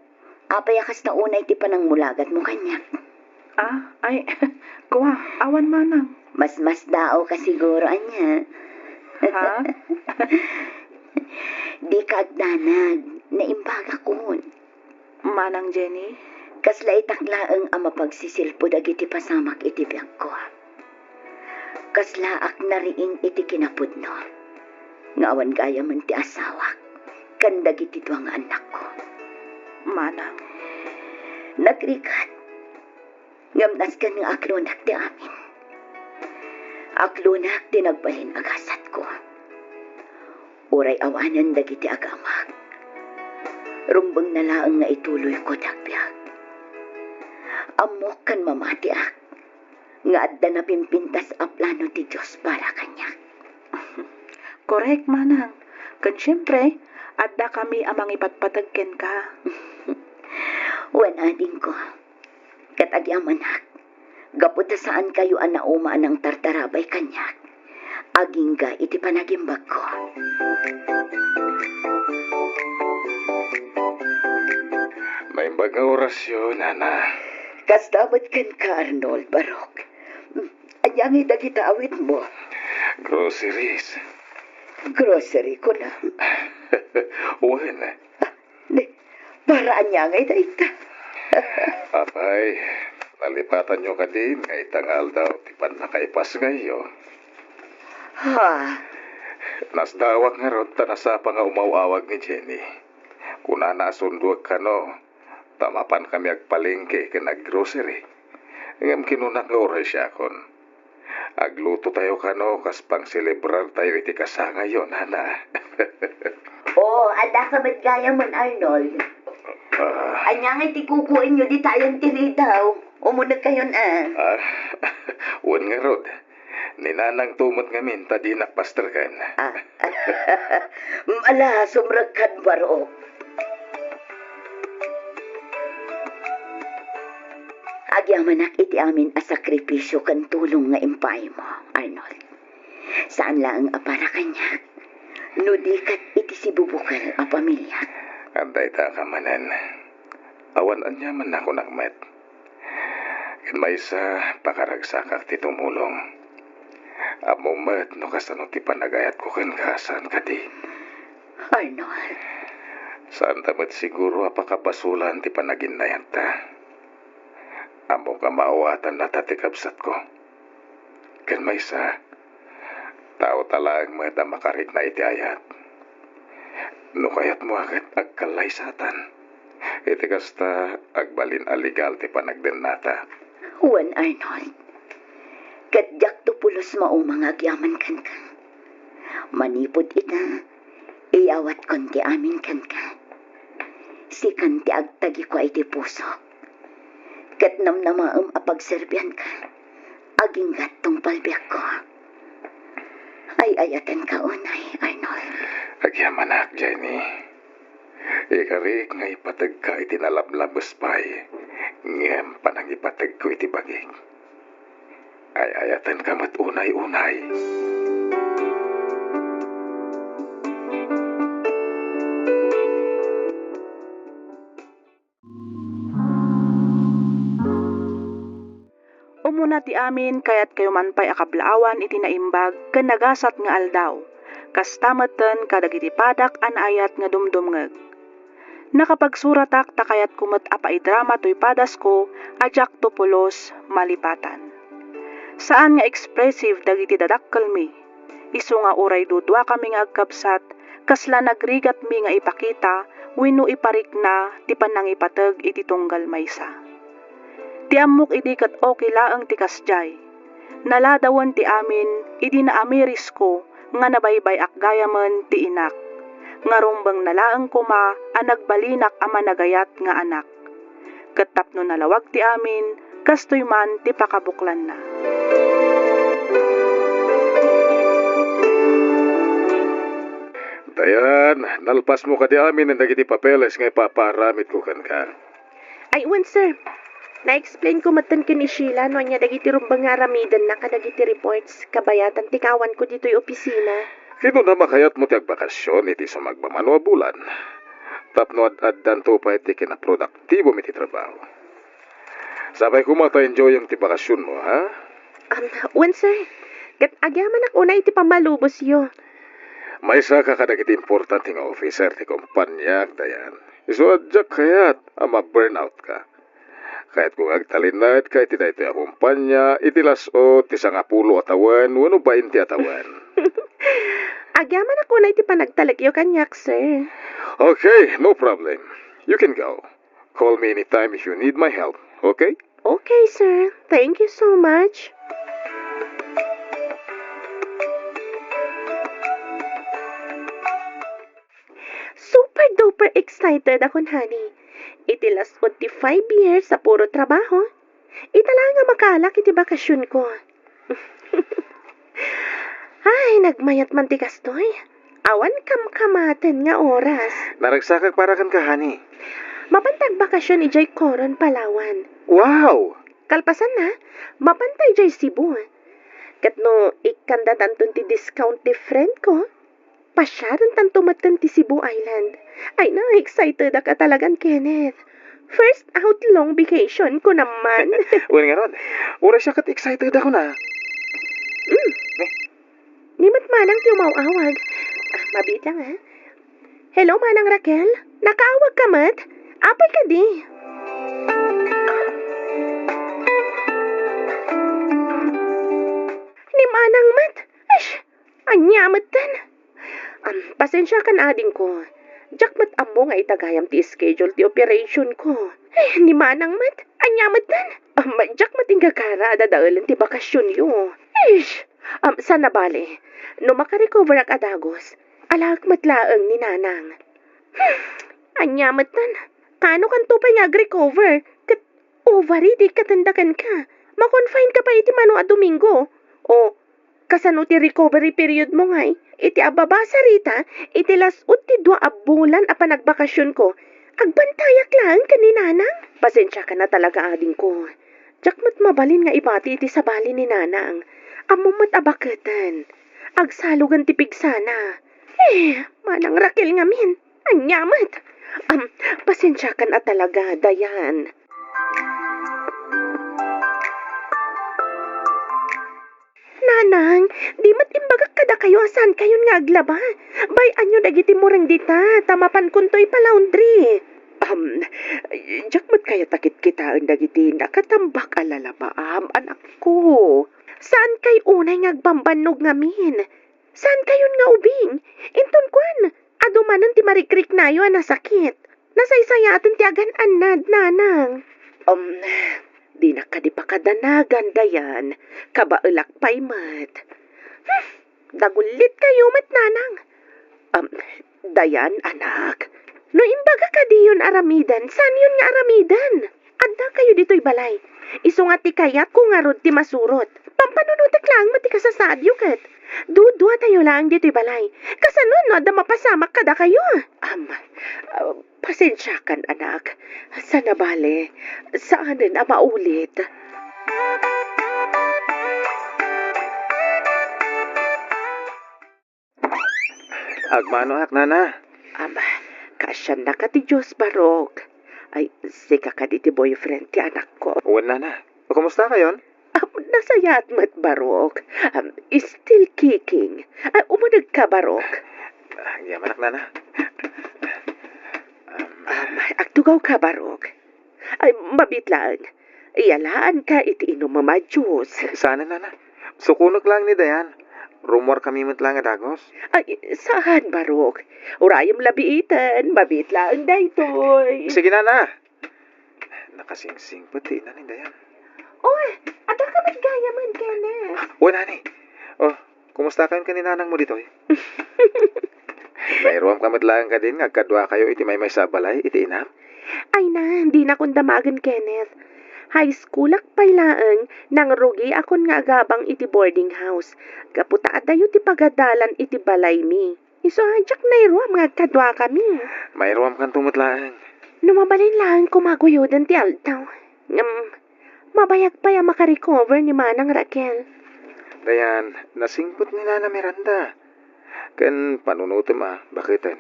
apay a kasta unay ti panangmulagatmo kaniak? Ah, ay, kua, awan manang. Masmasdaawka siguro ania. Ha? Dika agdanag, naimbagakon. Manang Jenny? Kasla itak laeng a mapagsisilpo dagiti pasamak iti biagko. Kaslaak nariing iti kinapudno nga awan gayamen ti asawak ken dagiti dua nga annakko. Manang. Nagrigat. Ngem nasken nga aklonak ti amin. Aklonak ti nagbalin a gasatko. Uray awanen dagiti agamak, rumbengna laeng nga ituloyko ti agbiag. Ammok ken mamatiak nga adda napimpintas a plano ti Dios para kaniak. Korek, manang. Ken siempre, addakami a mangipatpateg kenka. Wen, adingko. Ket agyamanak, gapu ta saankayo a nauma a nangtartarabay kaniak, agingga iti panagimbagko. Naimbag nga orasyo, nana. Kasta met kenka, Arnold, Barok. Ania ngay dagita awitmo? Groceries. Grocery, kuna? Wen. Ni, para ania ngay dayta? Apay, nalipatanyo kadin nga ita nga aldaw ti pannakaipasngayyo? Ha? Nasdaawak ngarud ta nasapa nga umaw-awag ni Jenny. Kunana a sundoek kano, ta mapankami agpalengke ken aggrocery. Ngem kinunak nga uray siakon. Aglutotayo kano kas pangselebrartayo iti kasangayyo, nana. Oo, addaka met gayamon, Arnold. Ah. Ania ngay ti kukuenyo ditayon ti ridaw? Umunegkayon, a. Ah, wen ngarud. Ni nanangto met ngamin ta dinak pasterken. Ah. Ala, sumrekkan, Barok. Agyamanak iti amin a sakripisio ken tulong nga impaaymo, Arnold. Saan laeng a para kaniak, no di ket iti sibubukel a pamiliak. Adda ita a manen. Awan aniamanna kunak met. Ken maysa, pakaragsakak ti tumulong. Ammom met no kasano ti panagayatko kenka, saan kadi? Arnold. Saanta met siguro a pakabasolan ti panaginayatta. Ammok a maawatannata ti kabsatko. Ken maysa, tao ta laeng met a makarikna iti ayat. No kayatmo a ket agkallaysatan. Iti kasta, agbalin a legal ti panagdennata. Wen, Arnold. Ket diakto pulos mauma nga agyaman kenka. Manipud ita, iyawatkon ti amin kenka. Sikan ti agtagikua iti pusok. Ket namnamaem a pagserbianka, agingga't tungpal biagko. Ay-ayatenka unay, Arnold. Agyamanak, Jenny. Ikarik nga ipategka iti nalablabes pay, ngem panangipategko iti bagik. Ay-ayatenka met unay-unay. Umuna ti amin, kayatkayo man pay a kablaawan iti naimbag ken nagasat nga aldaw. Kasta metten kadagiti padak a naayat nga dumdumngeg. Nakapagsuratak ta kayatko met a paidrama toy padasko a diakto pulos malipatan. Saan nga expressive dagiti dadakkelmi. Isu nga uray duduakami nga agkabsat, kasla nagrigatmi nga ipakita wenno iparikna ti pannangipateg iti tunggal maysa. Ti ammok idi ket okay laeng ti kasdiay. Naladawen ti amin idi naamirisko nga nabaybay-ak gayamen ti inak. Nga rumbengna laeng koma a nagbalinak a managayat nga anak. Ket tapno nalawag ti amin, kastoy man ti pakabuklanna. Dayan, nalpasmo kadi amin dagiti papeles nga ipapaaramidko kenka? Ay, wen, sir. Na-explain ko metten ken ni Sheila no ania dagiti rumbeng nga aramidenna kadagiti reports kabayatan ti kaawanko ditoy opisina. Kinuna, makayatmo ti agbakasyon iti sumagmamano a bulan. Tapno ad-addanto pay ti kinaproduktibo mi ti trabaho. Sapay koma ta enjoyem ti bakasyonmo, ha? Um, wen, sir. Ket agyamanak unay iti pammalubosyo. Maysaka kadagiti importante nga officer ti kompaniak, Dayan. Isu a diak kayat a ma-burnout ka. Kayatko nga agtalinaedka iti daytoy a kompania iti las-o ti sangapulo a tawen wenno bainte a tawen. Agyamanak unay ti panagtalekyo kaniak, sir. Okay, no problem. You can go. Call me anytime if you need my help, okay? Okay, sir. Thank you so much. Super duper excited akon, honey. Iti las-o ti five years a puro trabaho, ita laeng a makaalak iti bakasyonko. Ay, nagmayat man ti kastoy. Awan kamkamaten nga oras. Naragsakak para kenka, honey. Mapanta agbakasyon idiay Coron, Palawan. Wow! Kalpasanna, mapanta idiay Cebu. Ket no ikkandatanton ti discount ti friend ko, pasiarentanto metten ti Cebu Island. Ay, na-excitedak a talagan, Kenneth. First out long vacation ko naman. Wen ngarud, uray siak ket excited ako na. Mm. Eh? Ni met manang ti umaw-awag. Ah, mabiit lang, ha? Hello, Manang Raquel? Nakaawag ka met? Apay kadi? Ni manang met? Ish! Ania metten? Am, pasensiakan, adingko. Diak met ammo nga itagayam ti schedule ti operation ko. Ay, ni manang met? Ania metten? Am, diak met inggagara a dadaelen ti bakasyonyo. Ish! Am, sana bale, no makarecoverak a dagus, alaek met laeng ni nanang. Hmm, ania metten? Kano kanto pay nga agrecover? Ket ovary ti ikkatenda kenka. Makonfine ka pay iti mano a Domingo. O, Kasano ti recovery period mo ngay? Iti ababa, sarita, iti las-ud ti dua a bulan a panagbakasionko, agbantayak laeng ken ni Nanang. Pasensiakan a talaga, adingko. Diak met mabalin nga ibati iti sabali ni Nanang. Ammom met a baketen. Agsalugen ti pigsana. Eh, Manang Raquel ngamin. Ania met? Am, pasensiakan a talaga, Dayan. Nanang, di met imbagak kadakayo a saankayon nga aglaba. Bay-anyo dagiti mureng dita, ta mapankonto ipa-laundry. Am, diak met kayat a kitkitaen dagiti nakatambak a lalabaam, anakko. Saankay unay nga agbambannog ngamin. Saankayon nga ubing? Inton kuan, adu manen ti marikriknayo a nasakit. Nasaysayaten ti agan-annad, Nanang. Um, dinak kadi pakadanagan, Dayan. Kabaelak pay met. Hmm, dagullit kayo met, Nanang. Um, Dayan, anak. No imbaga kadiyon aramiden, saanyon nga aramiden? Addakayo ditoy balay. Isu nga ti kayatko ngarud ti masurot. Pampanunotek laeng met ti kasasaadyo ket. Dudua tayo laeng ditoy balay. Kasano no adda mapasamak kadakayo? Am, ah, pasensiakan, anak. Sana bale, saanen a maulit. Agmanoak, nana. Am, kaasiannaka ti Dios, Barok. Ay, sika kadi ti boyfriend ti anakko. Wen, nana. Kumusta kayon? Am, nasayaat met, Barok. Am, still kicking. Ay, umunegka, Barok. Agyamanak, nana. Am, agtugawka, Barok. Ay, mabiit laeng. Iyalaanka iti inumem a juice. Saan, nana? Sukonek laeng ni Dayan. Rummuarkami met laeng a dagus. Ay, saan, Barok? Urayem la biiten. Mabiit laeng daytoy. Sige, nana. Nakasingsingpet ti ina ni Dayan. Oy, addaka met gayamen, Kenneth. Wen, honey. Oh, kumusta kayon ken ni nanangmo ditoy? Nairuamka met laeng kadin nga agkaduakayo iti maymaysa a balay iti inam? Ay na, dinakon damagen, Kenneth. High schoolak pay laeng, nangrugiakon nga agabang iti boarding house. Gapu ta adayo ti pagadalan iti balaymi. Isu a diak nairuam nga agkaduakami. Mairuamkanto met laeng. No mabalin laeng koma a guyoden ti aldaw. Ngem, mabayag pay a makarecover ni Manang Raquel. Dayan, nasingpet ni Nana Miranda. Ken panunotem a baketen.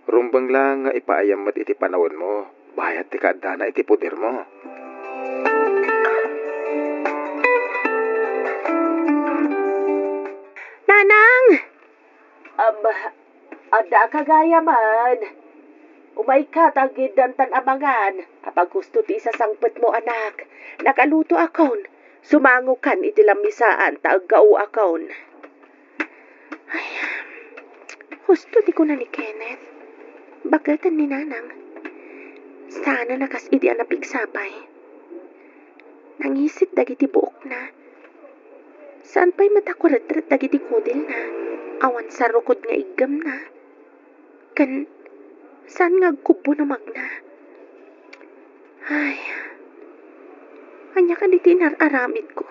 Rumbeng laeng nga ipaayam met iti panawenmo, bayat ti kaaddana iti podermo. Nanang! Am, adda kagayamen. Umayka ta aggiddantan a mangan. Apaghusto ti isasangpetmo, anak. Nakalutoakon. Sumangokan iti lamisaan ta aggaoakon. Ay, husto ti kuna ni Kenneth. Baketen ni Nanang. Saan a kas idi a napigsa pay. Nangisit dagiti buokna. Saan pay met a kuretret dagiti kudilna. Awan sarukod nga iggemna. Ken saan nga agkubbo no magna. Ay, ania kadi ti inar-aramidko?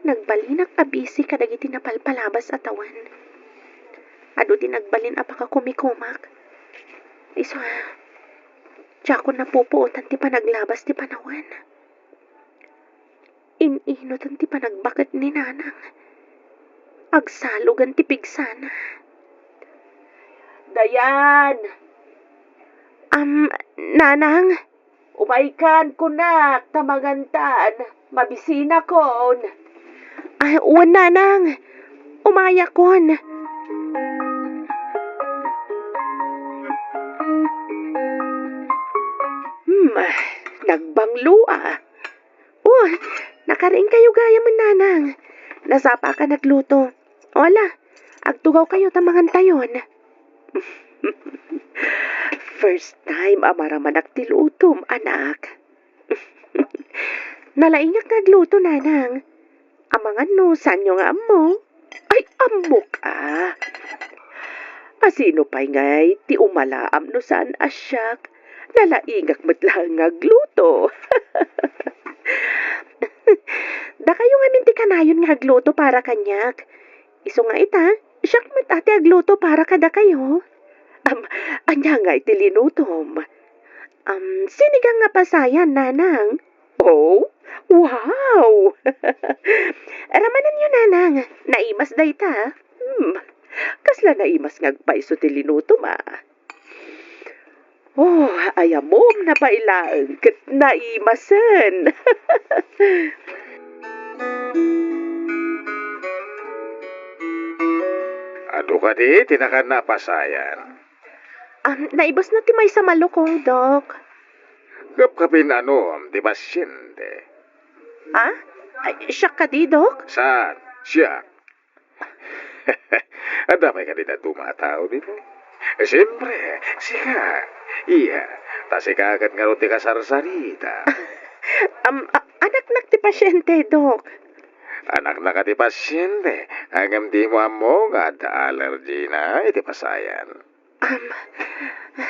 Nagbalinak a busy kadagiti napalpalabas a tawen. Adu ti nagbalin a pakakumikumak. Isu a, diakon napupuotan ti panaglabas ti panawen. In-inutan ti panagbaket ni Nanang. Agsalugan ti pigsana. Dayan! Am, Nanang? Umaykan, kunak, ta mangantan. Mabisinakon. Ay, wen, Nanang. Umayakon. Hmm, nagbanglo, ah. Oh, nakariingkayo gayamen, Nanang. Nasapaka nagluto. O, ala, agtugawkayo ta mangantayon. First time a maramanak ti lutom, anak. Nalaingak nga agluto, Nanang. Amangan no saanyo nga ammo? Ay, ammok a. A sino pay ngay ti umalaam no saan a siak? Nalaingak met laeng nga agluto. Dakayo ngamin ti kanayon agluto para kaniak. Isu nga ita, siak met a ti agluto para kadakayo. Am, ania nga iti linutom? Am, sinigang nga pasayan, Nanang. Oh, wow! Ramanenyo, Nanang. Naimas dayta. Hmm, kasla naimas nga agpayso ti linutom, a. Oh, ay ammom pay laeng ket naimasen. Adu kadi ti nakanna a pasayan? Am, naibusna ti maysa a malukong, Dok. Kapkapin anom ti pasyente? Ha? Ay, siak kadi, Dok? Saan? Siak. Adda pay kadi dadduma a tao ditoy? Siempre, sika. Iya, ta sika ket ngarud ti kasarsarita. Am, a-, anaknak ti pasyente, Dok. Anaknak a ti pasyente, ngem dimo ammo nga adda allergy na iti pasayan. Am,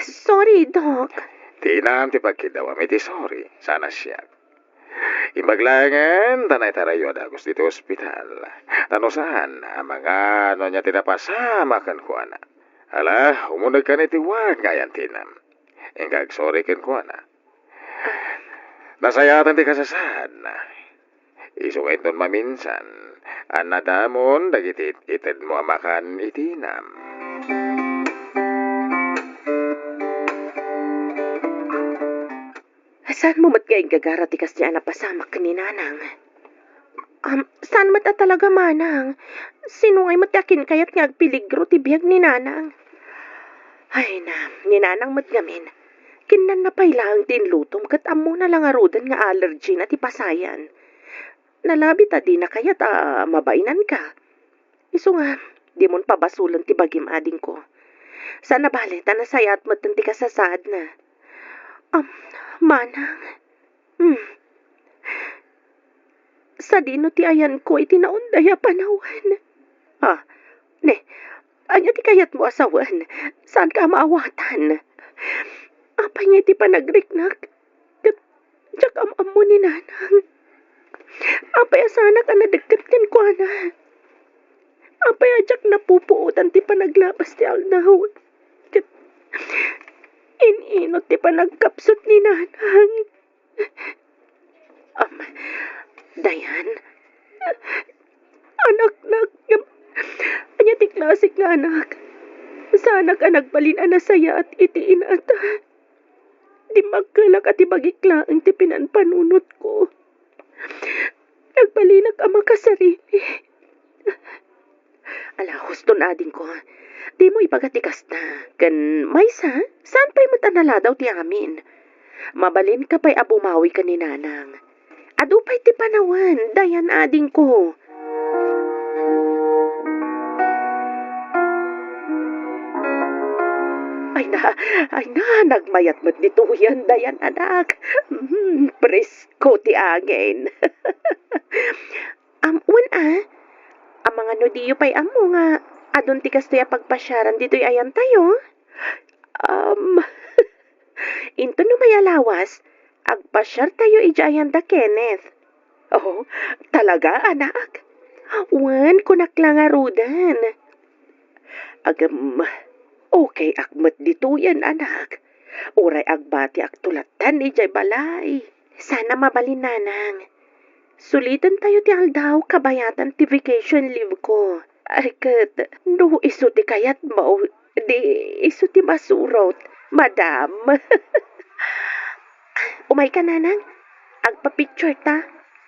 sorry, Dok. Dinam ti pagkiddawam iti sorry, saan a siak. Imbag laengen ta naitarayo a dagus ditoy ospital. Ta no saan, amangan no ania ti napasamak kenkuana. Ala, umunegkan iti ward nga ayantenam. Inka agsorry kenkuana. Nasayaatan ti kasasaadna. Isu nga inton maminsan, annadamon dagiti it-, itedmo a makan iti inam. Saanmo met nga inggagara ti kasdi a napasamak ken ni Nanang? Am, saan met a talaga, Manang? Sino ngay met ti akinkayat nga agpeligro ti biag ni Nanang? Ay na, ni Nanang met ngamin. Kinnanna pay laeng ti inlutom ket ammona la ngaruden nga allergy na ti pasayan. Nalabi ta dina kayat a mabainanka. Isu nga, dimon pabasolen ti bagim, adingko. Saan a bale, ta nasayaat metten ti kasasaadna. Am, Manang. Hmm. Sadino ti ayanko iti naunday a panawen? Ah, ne, ania ti kayatmo a sawen? Saanka a maawatan? Apay ngay ti panagriknak? Ket diak am-ammo ni Nanang. Apay a saanak a nadekket kenkuana? Apay a diak napupuotan ti panaglabas ti aldaw? Ket in-inut ti panagkapsut ni Nanang? Am, Dayan, anaknak, ngem ania ti klasek nga anak? Saanak a nagbalin a nasayaat iti inata. Dimmakkelak a ti bagik laeng ti pinanpanunotko. Nagbalinak a makasarili. Ala, huston, adingko. Dimo ibaga ti kasta. Ken maysa, saan pay met a naladaw ti amin? Mabalinka pay a bumawi ken ni Nanang. Adu pay ti panawen, Dayan, adingko. Ay na, ay na, nagmayat met ditoyen, Dayan, anak. Mm, presko ti angin. Am, wen a, amangan no diyo pay ammo nga adun ti kastoy a pagpasiaran ditoy ayantayo? Am, inton no may a lawas, agpasiartayo idiay ayanda Kenneth. Oh, talaga, anak? Wen, kunak la ngaruden. Agem, okay ak met ditoyen, anak. Uray agbatiakto lattan idiay balay. Saan a mabalin, Nanang. Sulitentayo ti aldaw kabayatan ti vacation leave ko. Ay, ket no isu ti kayatmo, di isu ti masurot, madam. Umayka, Nanang. Agpa-picture ta.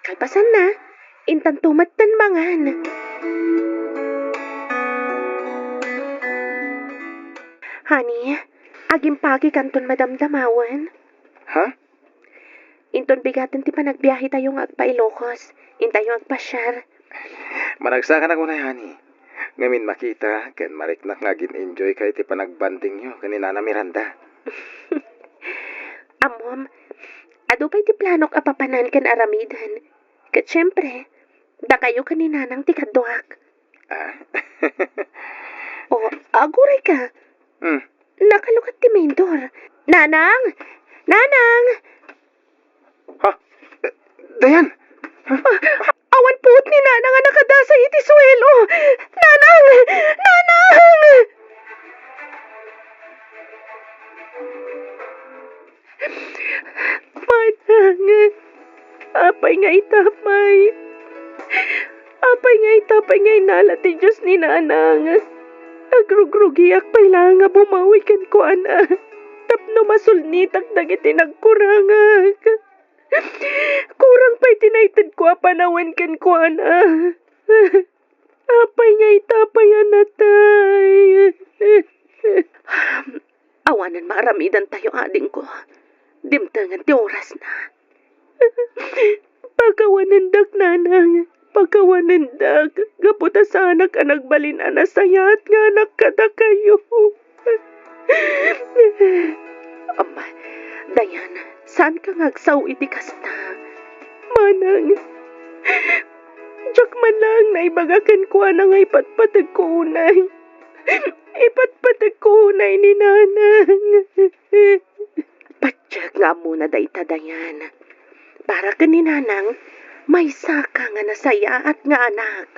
Kalpasanna, intanto metten mangan. Honey, agimpakikanton madamdamawen. Ha? Inton bigaten ti panagbiahetayo nga agpa-Ilocos, intayo agpasiar. Managsakanak unay, honey. Ngamin makita ken mariknak nga agin-enjoyka iti panagbandingyo ken ni Nana Miranda. Ammom, adu pay ti planok a papanan ken aramiden. Ket siempre, dakayo ken ni Nanang ti kaduak. Ah? O, agurayka. Hmm. Nakalukat ti main door. Nanang! Nanang! Ha? Eh, Dayan! Ha? Ah, awan puot ni Nanang a naka suelo! Nanang! Nanang! Manang, apay nga ita pay? Apay nga ita pay nga inala ti Dios ni Nanang? Nagrugrugiak pay la nga bumawi kenkuana tapno masulnitak dagiti nagkurangak. Kurang pay ti naitedko a panawen kenkuana. Apay nga ita pay a natay? Awanen maaramidantayo, adingko. Dimtengen ti orasna. Pakawanendak, Nanang. Pakawanendak. Gapu ta saanak a nagbalin a nasayaat nga anak kadakayo. Am, Dayan, saanka nga agsao iti kasta? Manang, diak man laeng naibaga kenkuana nga ipatpategko unay. Ipatpategko unay ni Nanang. Patiek nga ammona dayta, Dayan. Para ken ni Nanang, maysaka nga nasayaat nga anak.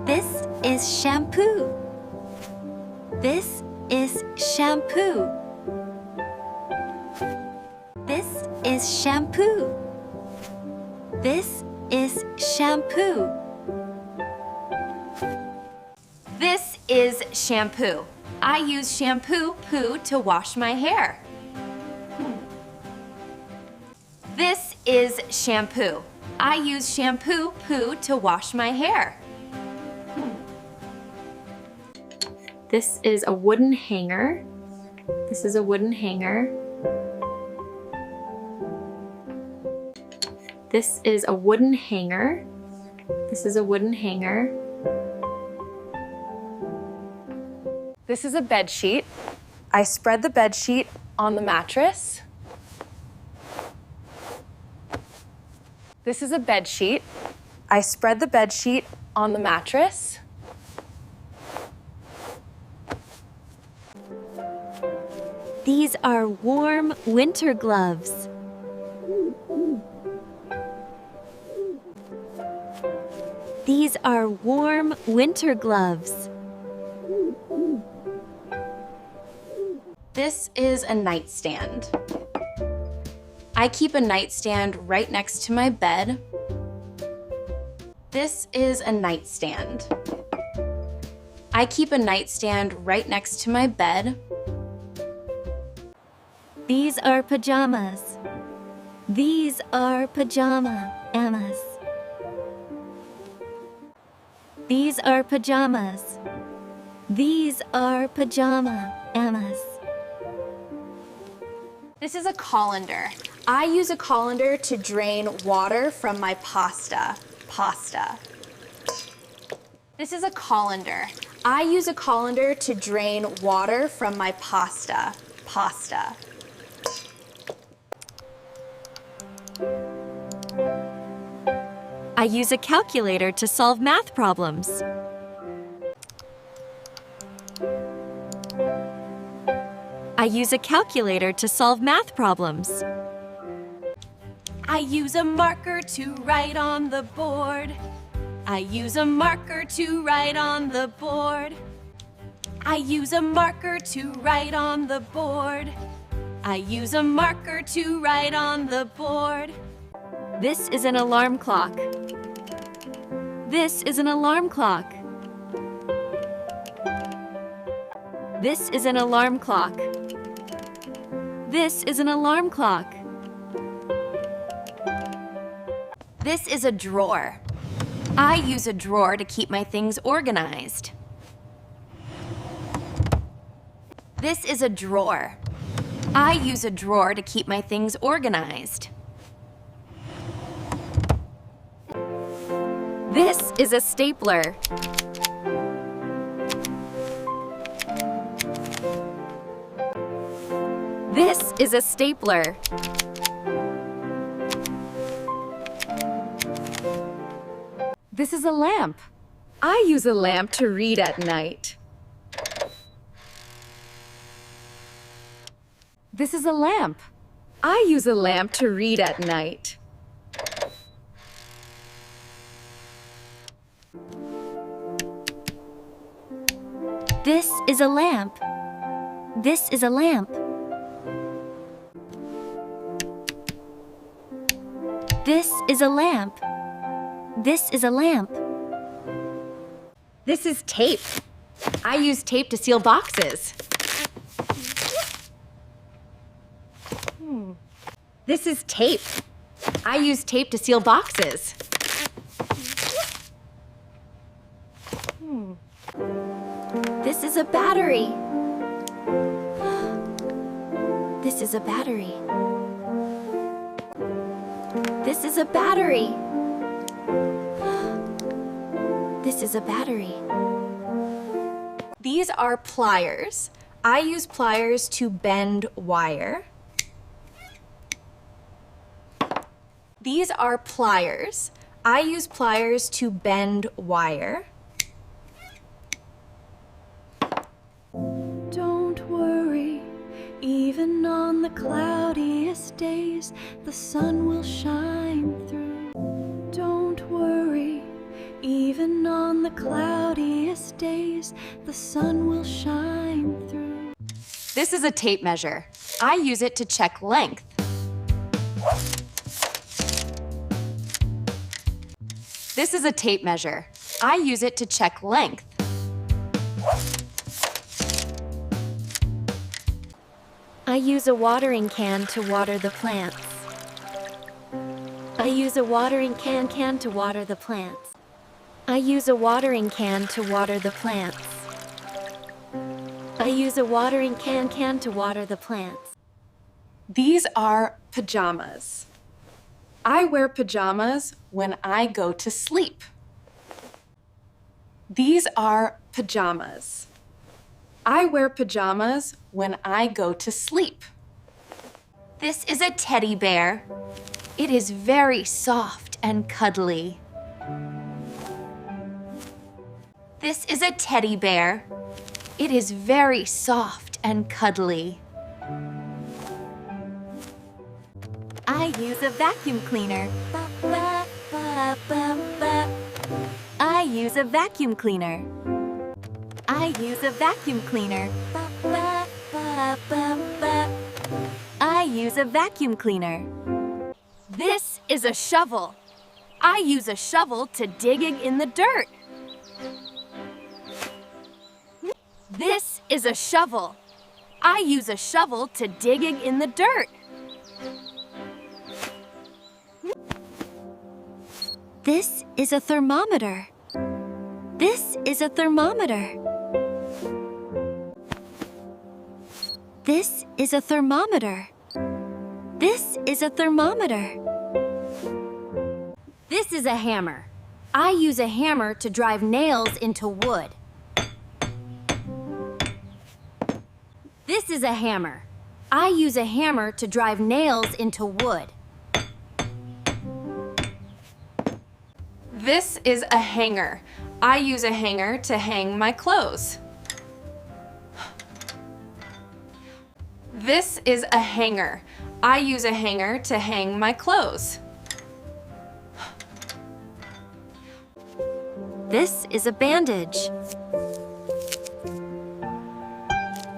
This is shampoo. This is shampoo. This is shampoo. This is shampoo. This is shampoo. I use shampoo poo to wash my hair. This is shampoo. I use shampoo poo to wash my hair. This is a wooden hanger. This is a wooden hanger. This is a wooden hanger. This is a wooden hanger. This is a bed sheet. I spread the bed sheet on the mattress. This is a bed sheet. I spread the bed sheet on the mattress. These are warm winter gloves. These are warm winter gloves. This is a nightstand. I keep a nightstand right next to my bed. This is a nightstand. I keep a nightstand right next to my bed. These are pajamas. These are pajama, amas. These are pajamas. These are pajama, amas. This is a colander. I use a colander to drain water from my pasta. Pasta. This is a colander. I use a colander to drain water from my pasta. Pasta. I use a calculator to solve math problems. I use a calculator to solve math problems. I use a marker to write on the board. I use a marker to write on the board. I use a marker to write on the board. I use a marker to write on the board. This is an alarm clock. This is an alarm clock. This is an alarm clock. This is an alarm clock. This is a drawer. I use a drawer to keep my things organized. This is a drawer. I use a drawer to keep my things organized. This is a stapler. is a stapler. This is a lamp. I use a lamp to read at night. This is a lamp. I use a lamp to read at night. This is a lamp. This is a lamp. This is a lamp. This is a lamp. This is tape. I use tape to seal boxes. Hmm. This is tape. I use tape to seal boxes. Hmm. This is a battery. This is a battery. This is a battery. This is a battery. These are pliers. I use pliers to bend wire. These are pliers. I use pliers to bend wire. Don't worry, even on the cloudiest days, the sun will shine through. Don't worry, even on the cloudiest days, the sun will shine through. This is a tape measure. I use it to check length. This is a tape measure. I use it to check length. I use a watering can to water the plants. I use a watering can can to water the plants. I use a watering can to water the plants. I use a watering can can to water the plants. These are pajamas. I wear pajamas when I go to sleep. These are pajamas. I wear pajamas when I go to sleep. This is a teddy bear. It is very soft and cuddly. This is a teddy bear. It is very soft and cuddly. I use a vacuum cleaner. Ba, ba, ba, ba, ba. I use a vacuum cleaner. I use a vacuum cleaner. Ba, ba, ba, ba, ba. I use a vacuum cleaner. This is a shovel. I use a shovel to digging in the dirt. This is a shovel. I use a shovel to digging in the dirt. This is a thermometer. This is a thermometer. This is a thermometer. This is a thermometer. This is a hammer. I use a hammer to drive nails into wood. This is a hammer. I use a hammer to drive nails into wood. This is a hanger. I use a hanger to hang my clothes. This is a hanger. I use a hanger to hang my clothes. This is a bandage.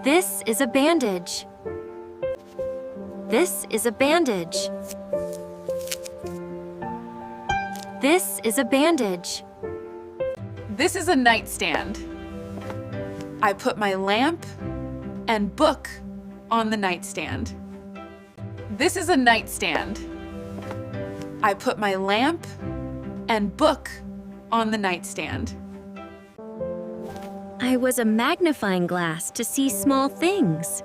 This is a bandage. This is a bandage. This is a bandage. This is a nightstand. I put my lamp and book on the nightstand. This is a nightstand. I put my lamp and book on the nightstand. I was a magnifying glass to see small things.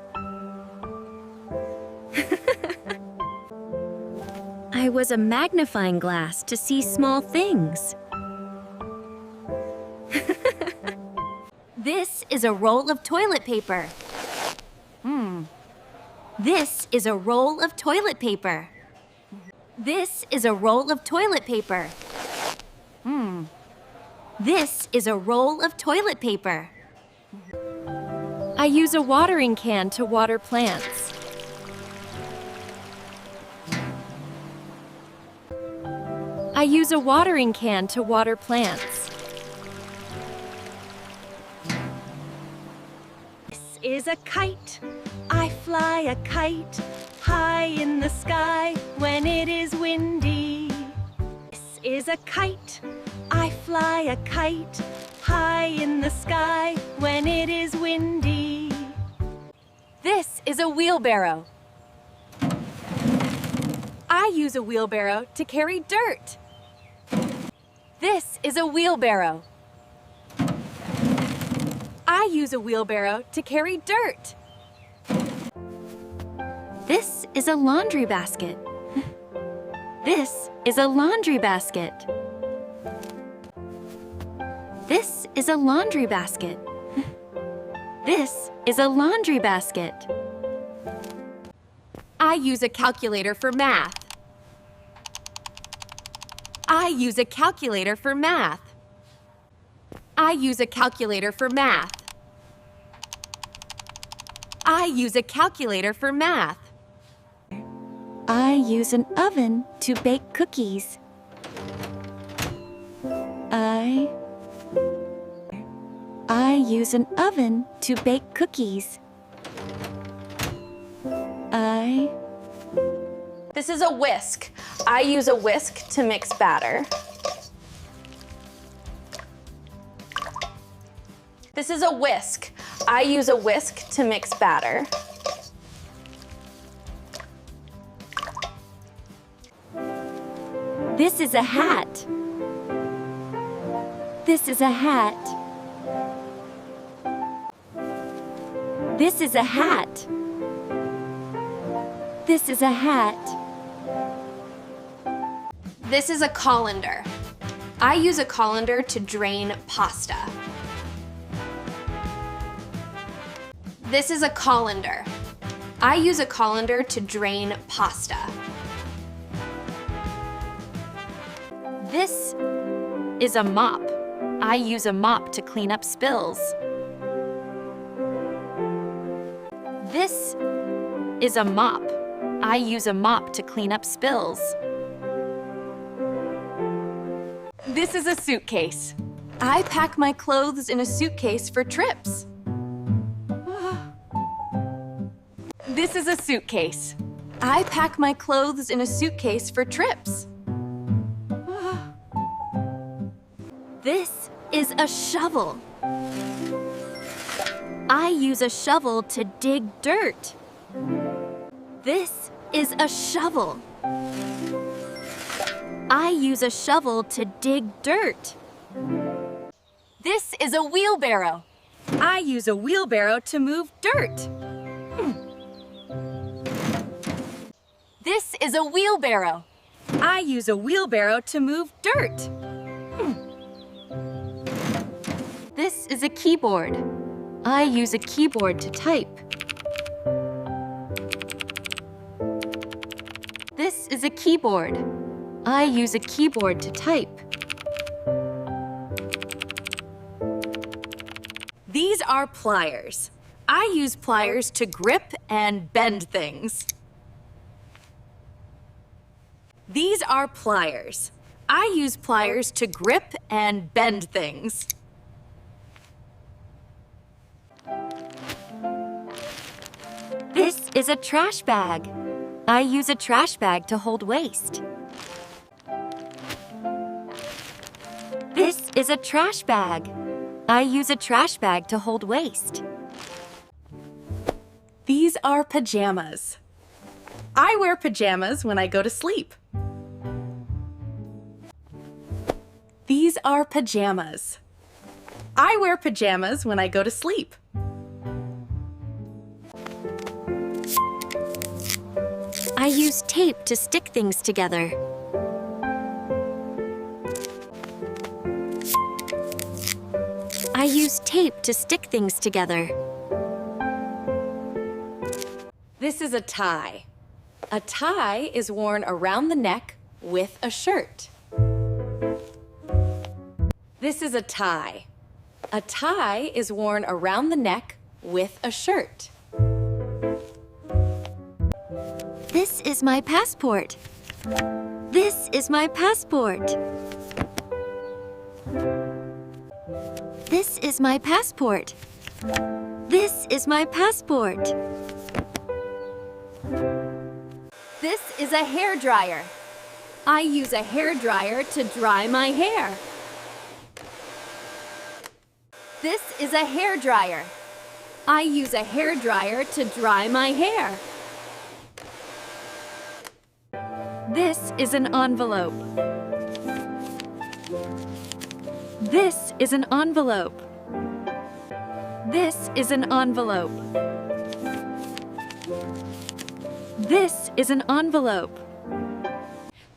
I was a magnifying glass to see small things. This is a roll of toilet paper. Hmm. This is a roll of toilet paper. This is a roll of toilet paper. Hmm. This is a roll of toilet paper. I use a watering can to water plants. I use a watering can to water plants. This is a kite. I fly a kite high in the sky when it is windy. This is a kite. I fly a kite high in the sky when it is windy. This is a wheelbarrow. I use a wheelbarrow to carry dirt. This is a wheelbarrow. I use a wheelbarrow to carry dirt. This is a laundry basket. This is a laundry basket. This is a laundry basket. This is a laundry basket. I use a calculator for math. I use a calculator for math. I use a calculator for math. I use a calculator for math. I use an oven to bake cookies. I I use an oven to bake cookies. I This is a whisk. I use a whisk to mix batter. This is a whisk. I use a whisk to mix batter. This is a hat. This is a hat. This is a hat. This is a hat. This is a colander. I use a colander to drain pasta. This is a colander. I use a colander to drain pasta. This is a mop. I use a mop to clean up spills. This is a mop. I use a mop to clean up spills. This is a suitcase. I pack my clothes in a suitcase for trips. This is a suitcase. I pack my clothes in a suitcase for trips. This is a shovel. I use a shovel to dig dirt. This is a shovel. I use a shovel to dig dirt. This is a wheelbarrow. I use a wheelbarrow to move dirt. This is a wheelbarrow. I use a wheelbarrow to move dirt. This is a keyboard. I use a keyboard to type. This is a keyboard. I use a keyboard to type. These are pliers. I use pliers to grip and bend things. These are pliers. I use pliers to grip and bend things. This is a trash bag. I use a trash bag to hold waste. This is a trash bag. I use a trash bag to hold waste. These are pajamas. I wear pajamas when I go to sleep. These are pajamas. I wear pajamas when I go to sleep. I use tape to stick things together. I use tape to stick things together. This is a tie. A tie is worn around the neck with a shirt. This is a tie. A tie is worn around the neck with a shirt. This is my passport. This is my passport. This is my passport. This is my passport. This is a hair dryer. I use a hair dryer to dry my hair. This is a hair dryer. I use a hair dryer to dry my hair. This is an envelope. This is an envelope. This is an envelope. This is an envelope.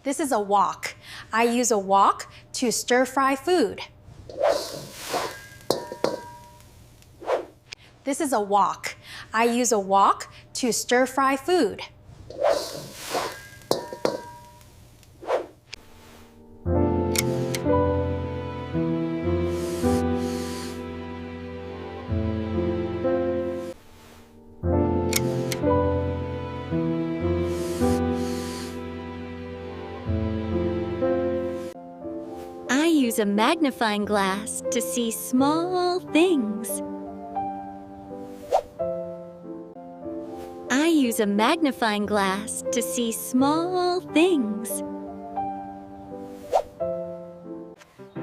This is a wok. I use a wok to stir fry food. This is a wok. I use a wok to stir fry food. I use a magnifying glass to see small things. I use a magnifying glass to see small things.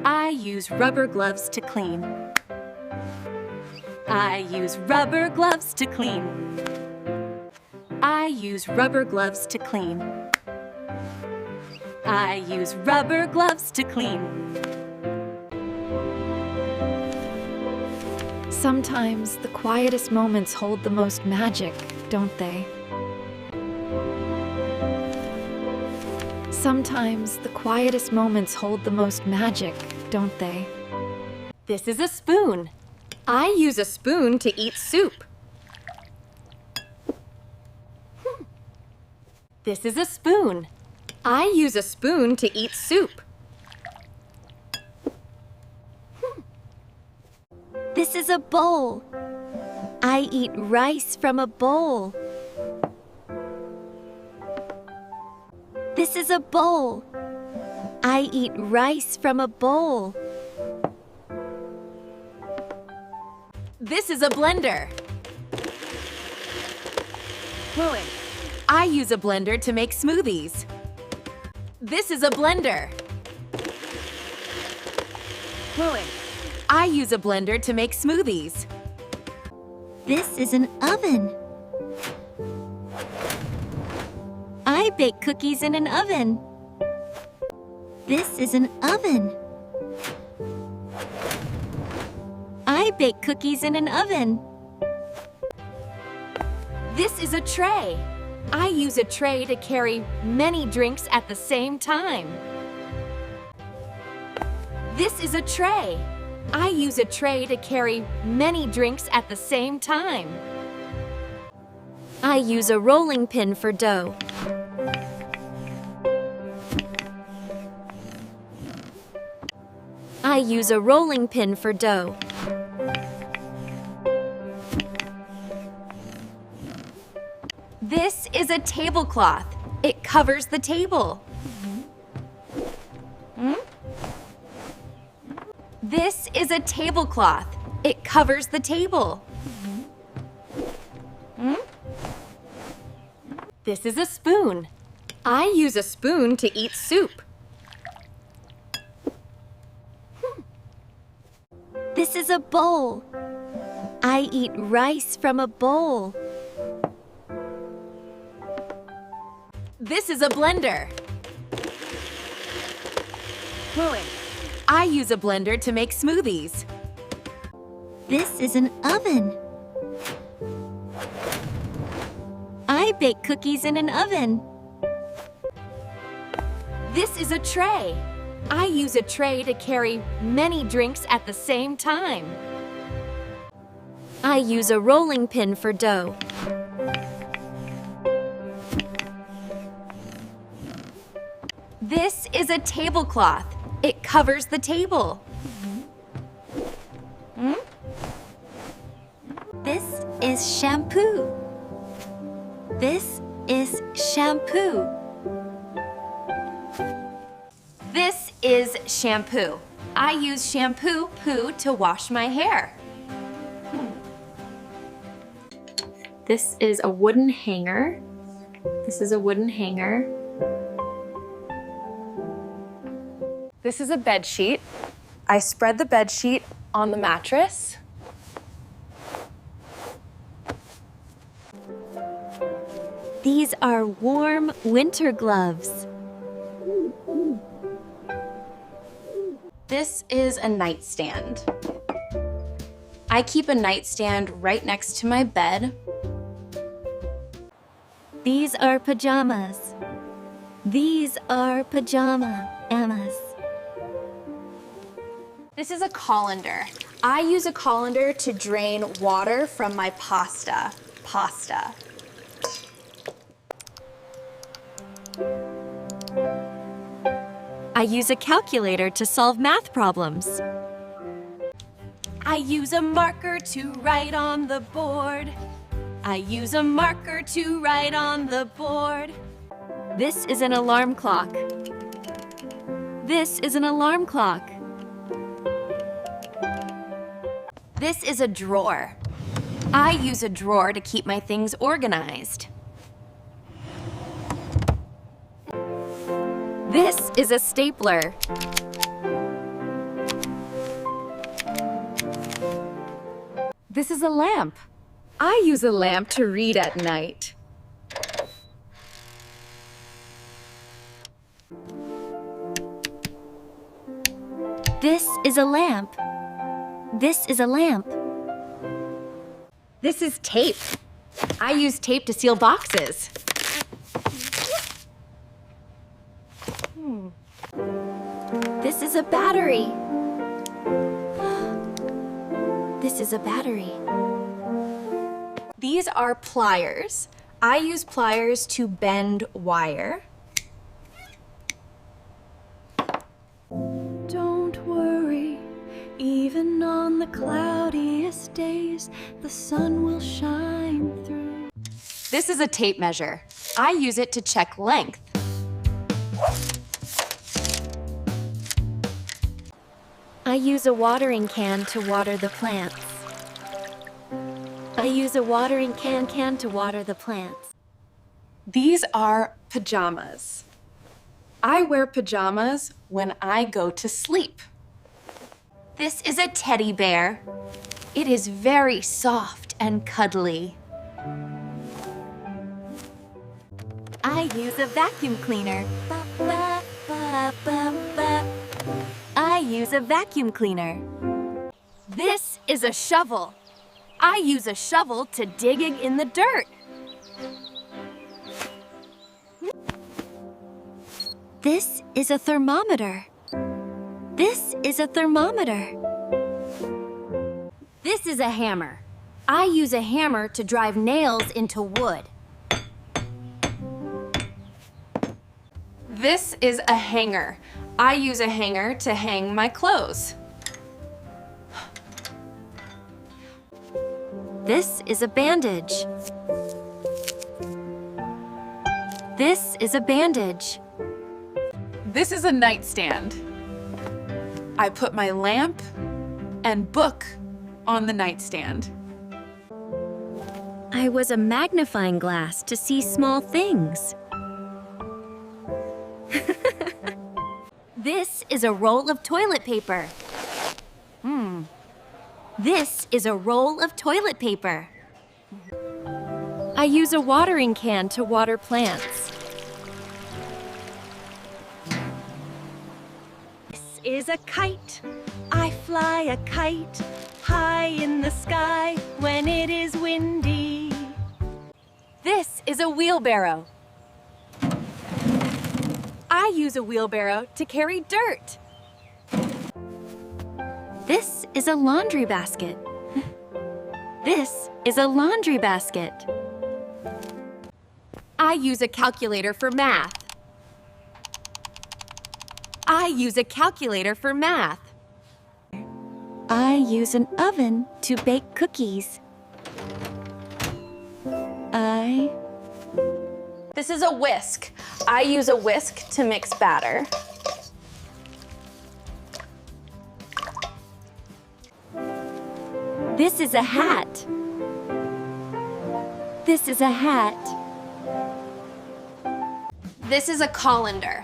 I use rubber gloves to clean. I use rubber gloves to clean. I use rubber gloves to clean. I use rubber gloves to clean. Sometimes the quietest moments hold the most magic, don't they? Sometimes the quietest moments hold the most magic, don't they? This is a spoon. I use a spoon to eat soup. Hmm. This is a spoon. I use a spoon to eat soup. Hmm. This is a bowl. I eat rice from a bowl. This is a bowl. I eat rice from a bowl. This is a blender. Hooey. I use a blender to make smoothies. This is a blender. Hooey. I use a blender to make smoothies. This is an oven. I bake cookies in an oven. This is an oven. I bake cookies in an oven. This is a tray. I use a tray to carry many drinks at the same time. This is a tray. I use a tray to carry many drinks at the same time. I use a rolling pin for dough. I use a rolling pin for dough. This is a tablecloth. It covers the table. This is a tablecloth. It covers the table. This is a spoon. I use a spoon to eat soup. This is a bowl. I eat rice from a bowl. This is a blender. Hooey. I use a blender to make smoothies. This is an oven. I bake cookies in an oven. This is a tray. I use a tray to carry many drinks at the same time. I use a rolling pin for dough. This is a tablecloth. It covers the table. Hmm? This is shampoo. This is shampoo. This is shampoo. I use shampoo poo to wash my hair. This is a wooden hanger. This is a wooden hanger. This is a bed sheet. I spread the bed sheet on the mattress. These are warm winter gloves. This is a nightstand. I keep a nightstand right next to my bed. These are pajamas. These are pajama amas. This is a colander. I use a colander to drain water from my pasta. Pasta. I use a calculator to solve math problems. I use a marker to write on the board. I use a marker to write on the board. This is an alarm clock. This is an alarm clock. This is a drawer. I use a drawer to keep my things organized. This is a stapler. This is a lamp. I use a lamp to read at night. This is a lamp. This is a lamp. This is tape. I use tape to seal boxes. Hmm. This is a battery. This is a battery. These are pliers. I use pliers to bend wire. Don't worry, even on the cloudiest days, the sun will shine through. This is a tape measure. I use it to check length. I use a watering can to water the plants. I use a watering can can to water the plants. These are pajamas. I wear pajamas when I go to sleep. This is a teddy bear. It is very soft and cuddly. I use a vacuum cleaner. Ba, ba, ba, ba, ba. I use a vacuum cleaner. This is a shovel. I use a shovel to digging in the dirt. This is a thermometer. This is a thermometer. This is a hammer. I use a hammer to drive nails into wood. This is a hanger. I use a hanger to hang my clothes. This is a bandage. This is a bandage. This is a nightstand. I put my lamp and book on the nightstand. I was a magnifying glass to see small things. This is a roll of toilet paper. Hmm. This is a roll of toilet paper. I use a watering can to water plants. This is a kite. I fly a kite high in the sky when it is windy. This is a wheelbarrow. I use a wheelbarrow to carry dirt. This is a laundry basket. This is a laundry basket. I use a calculator for math. I use a calculator for math. I use an oven to bake cookies. I This is a whisk. I use a whisk to mix batter. This is a hat. This is a hat. This is a colander.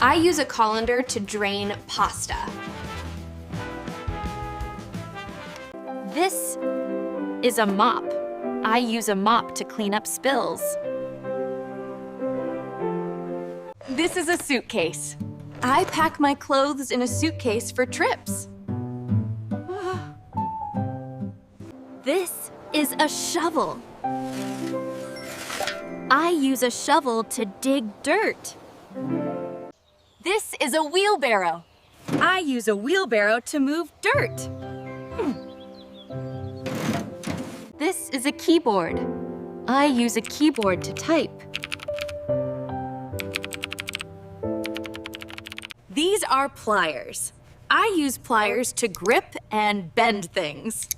I use a colander to drain pasta. This is a mop. I use a mop to clean up spills. This is a suitcase. I pack my clothes in a suitcase for trips. This is a shovel. I use a shovel to dig dirt. This is a wheelbarrow. I use a wheelbarrow to move dirt. This is a keyboard. I use a keyboard to type. These are pliers. I use pliers to grip and bend things.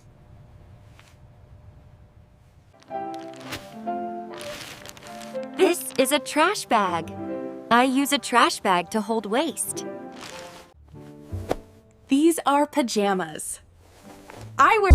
This is a trash bag. I use a trash bag to hold waste. These are pajamas. I wear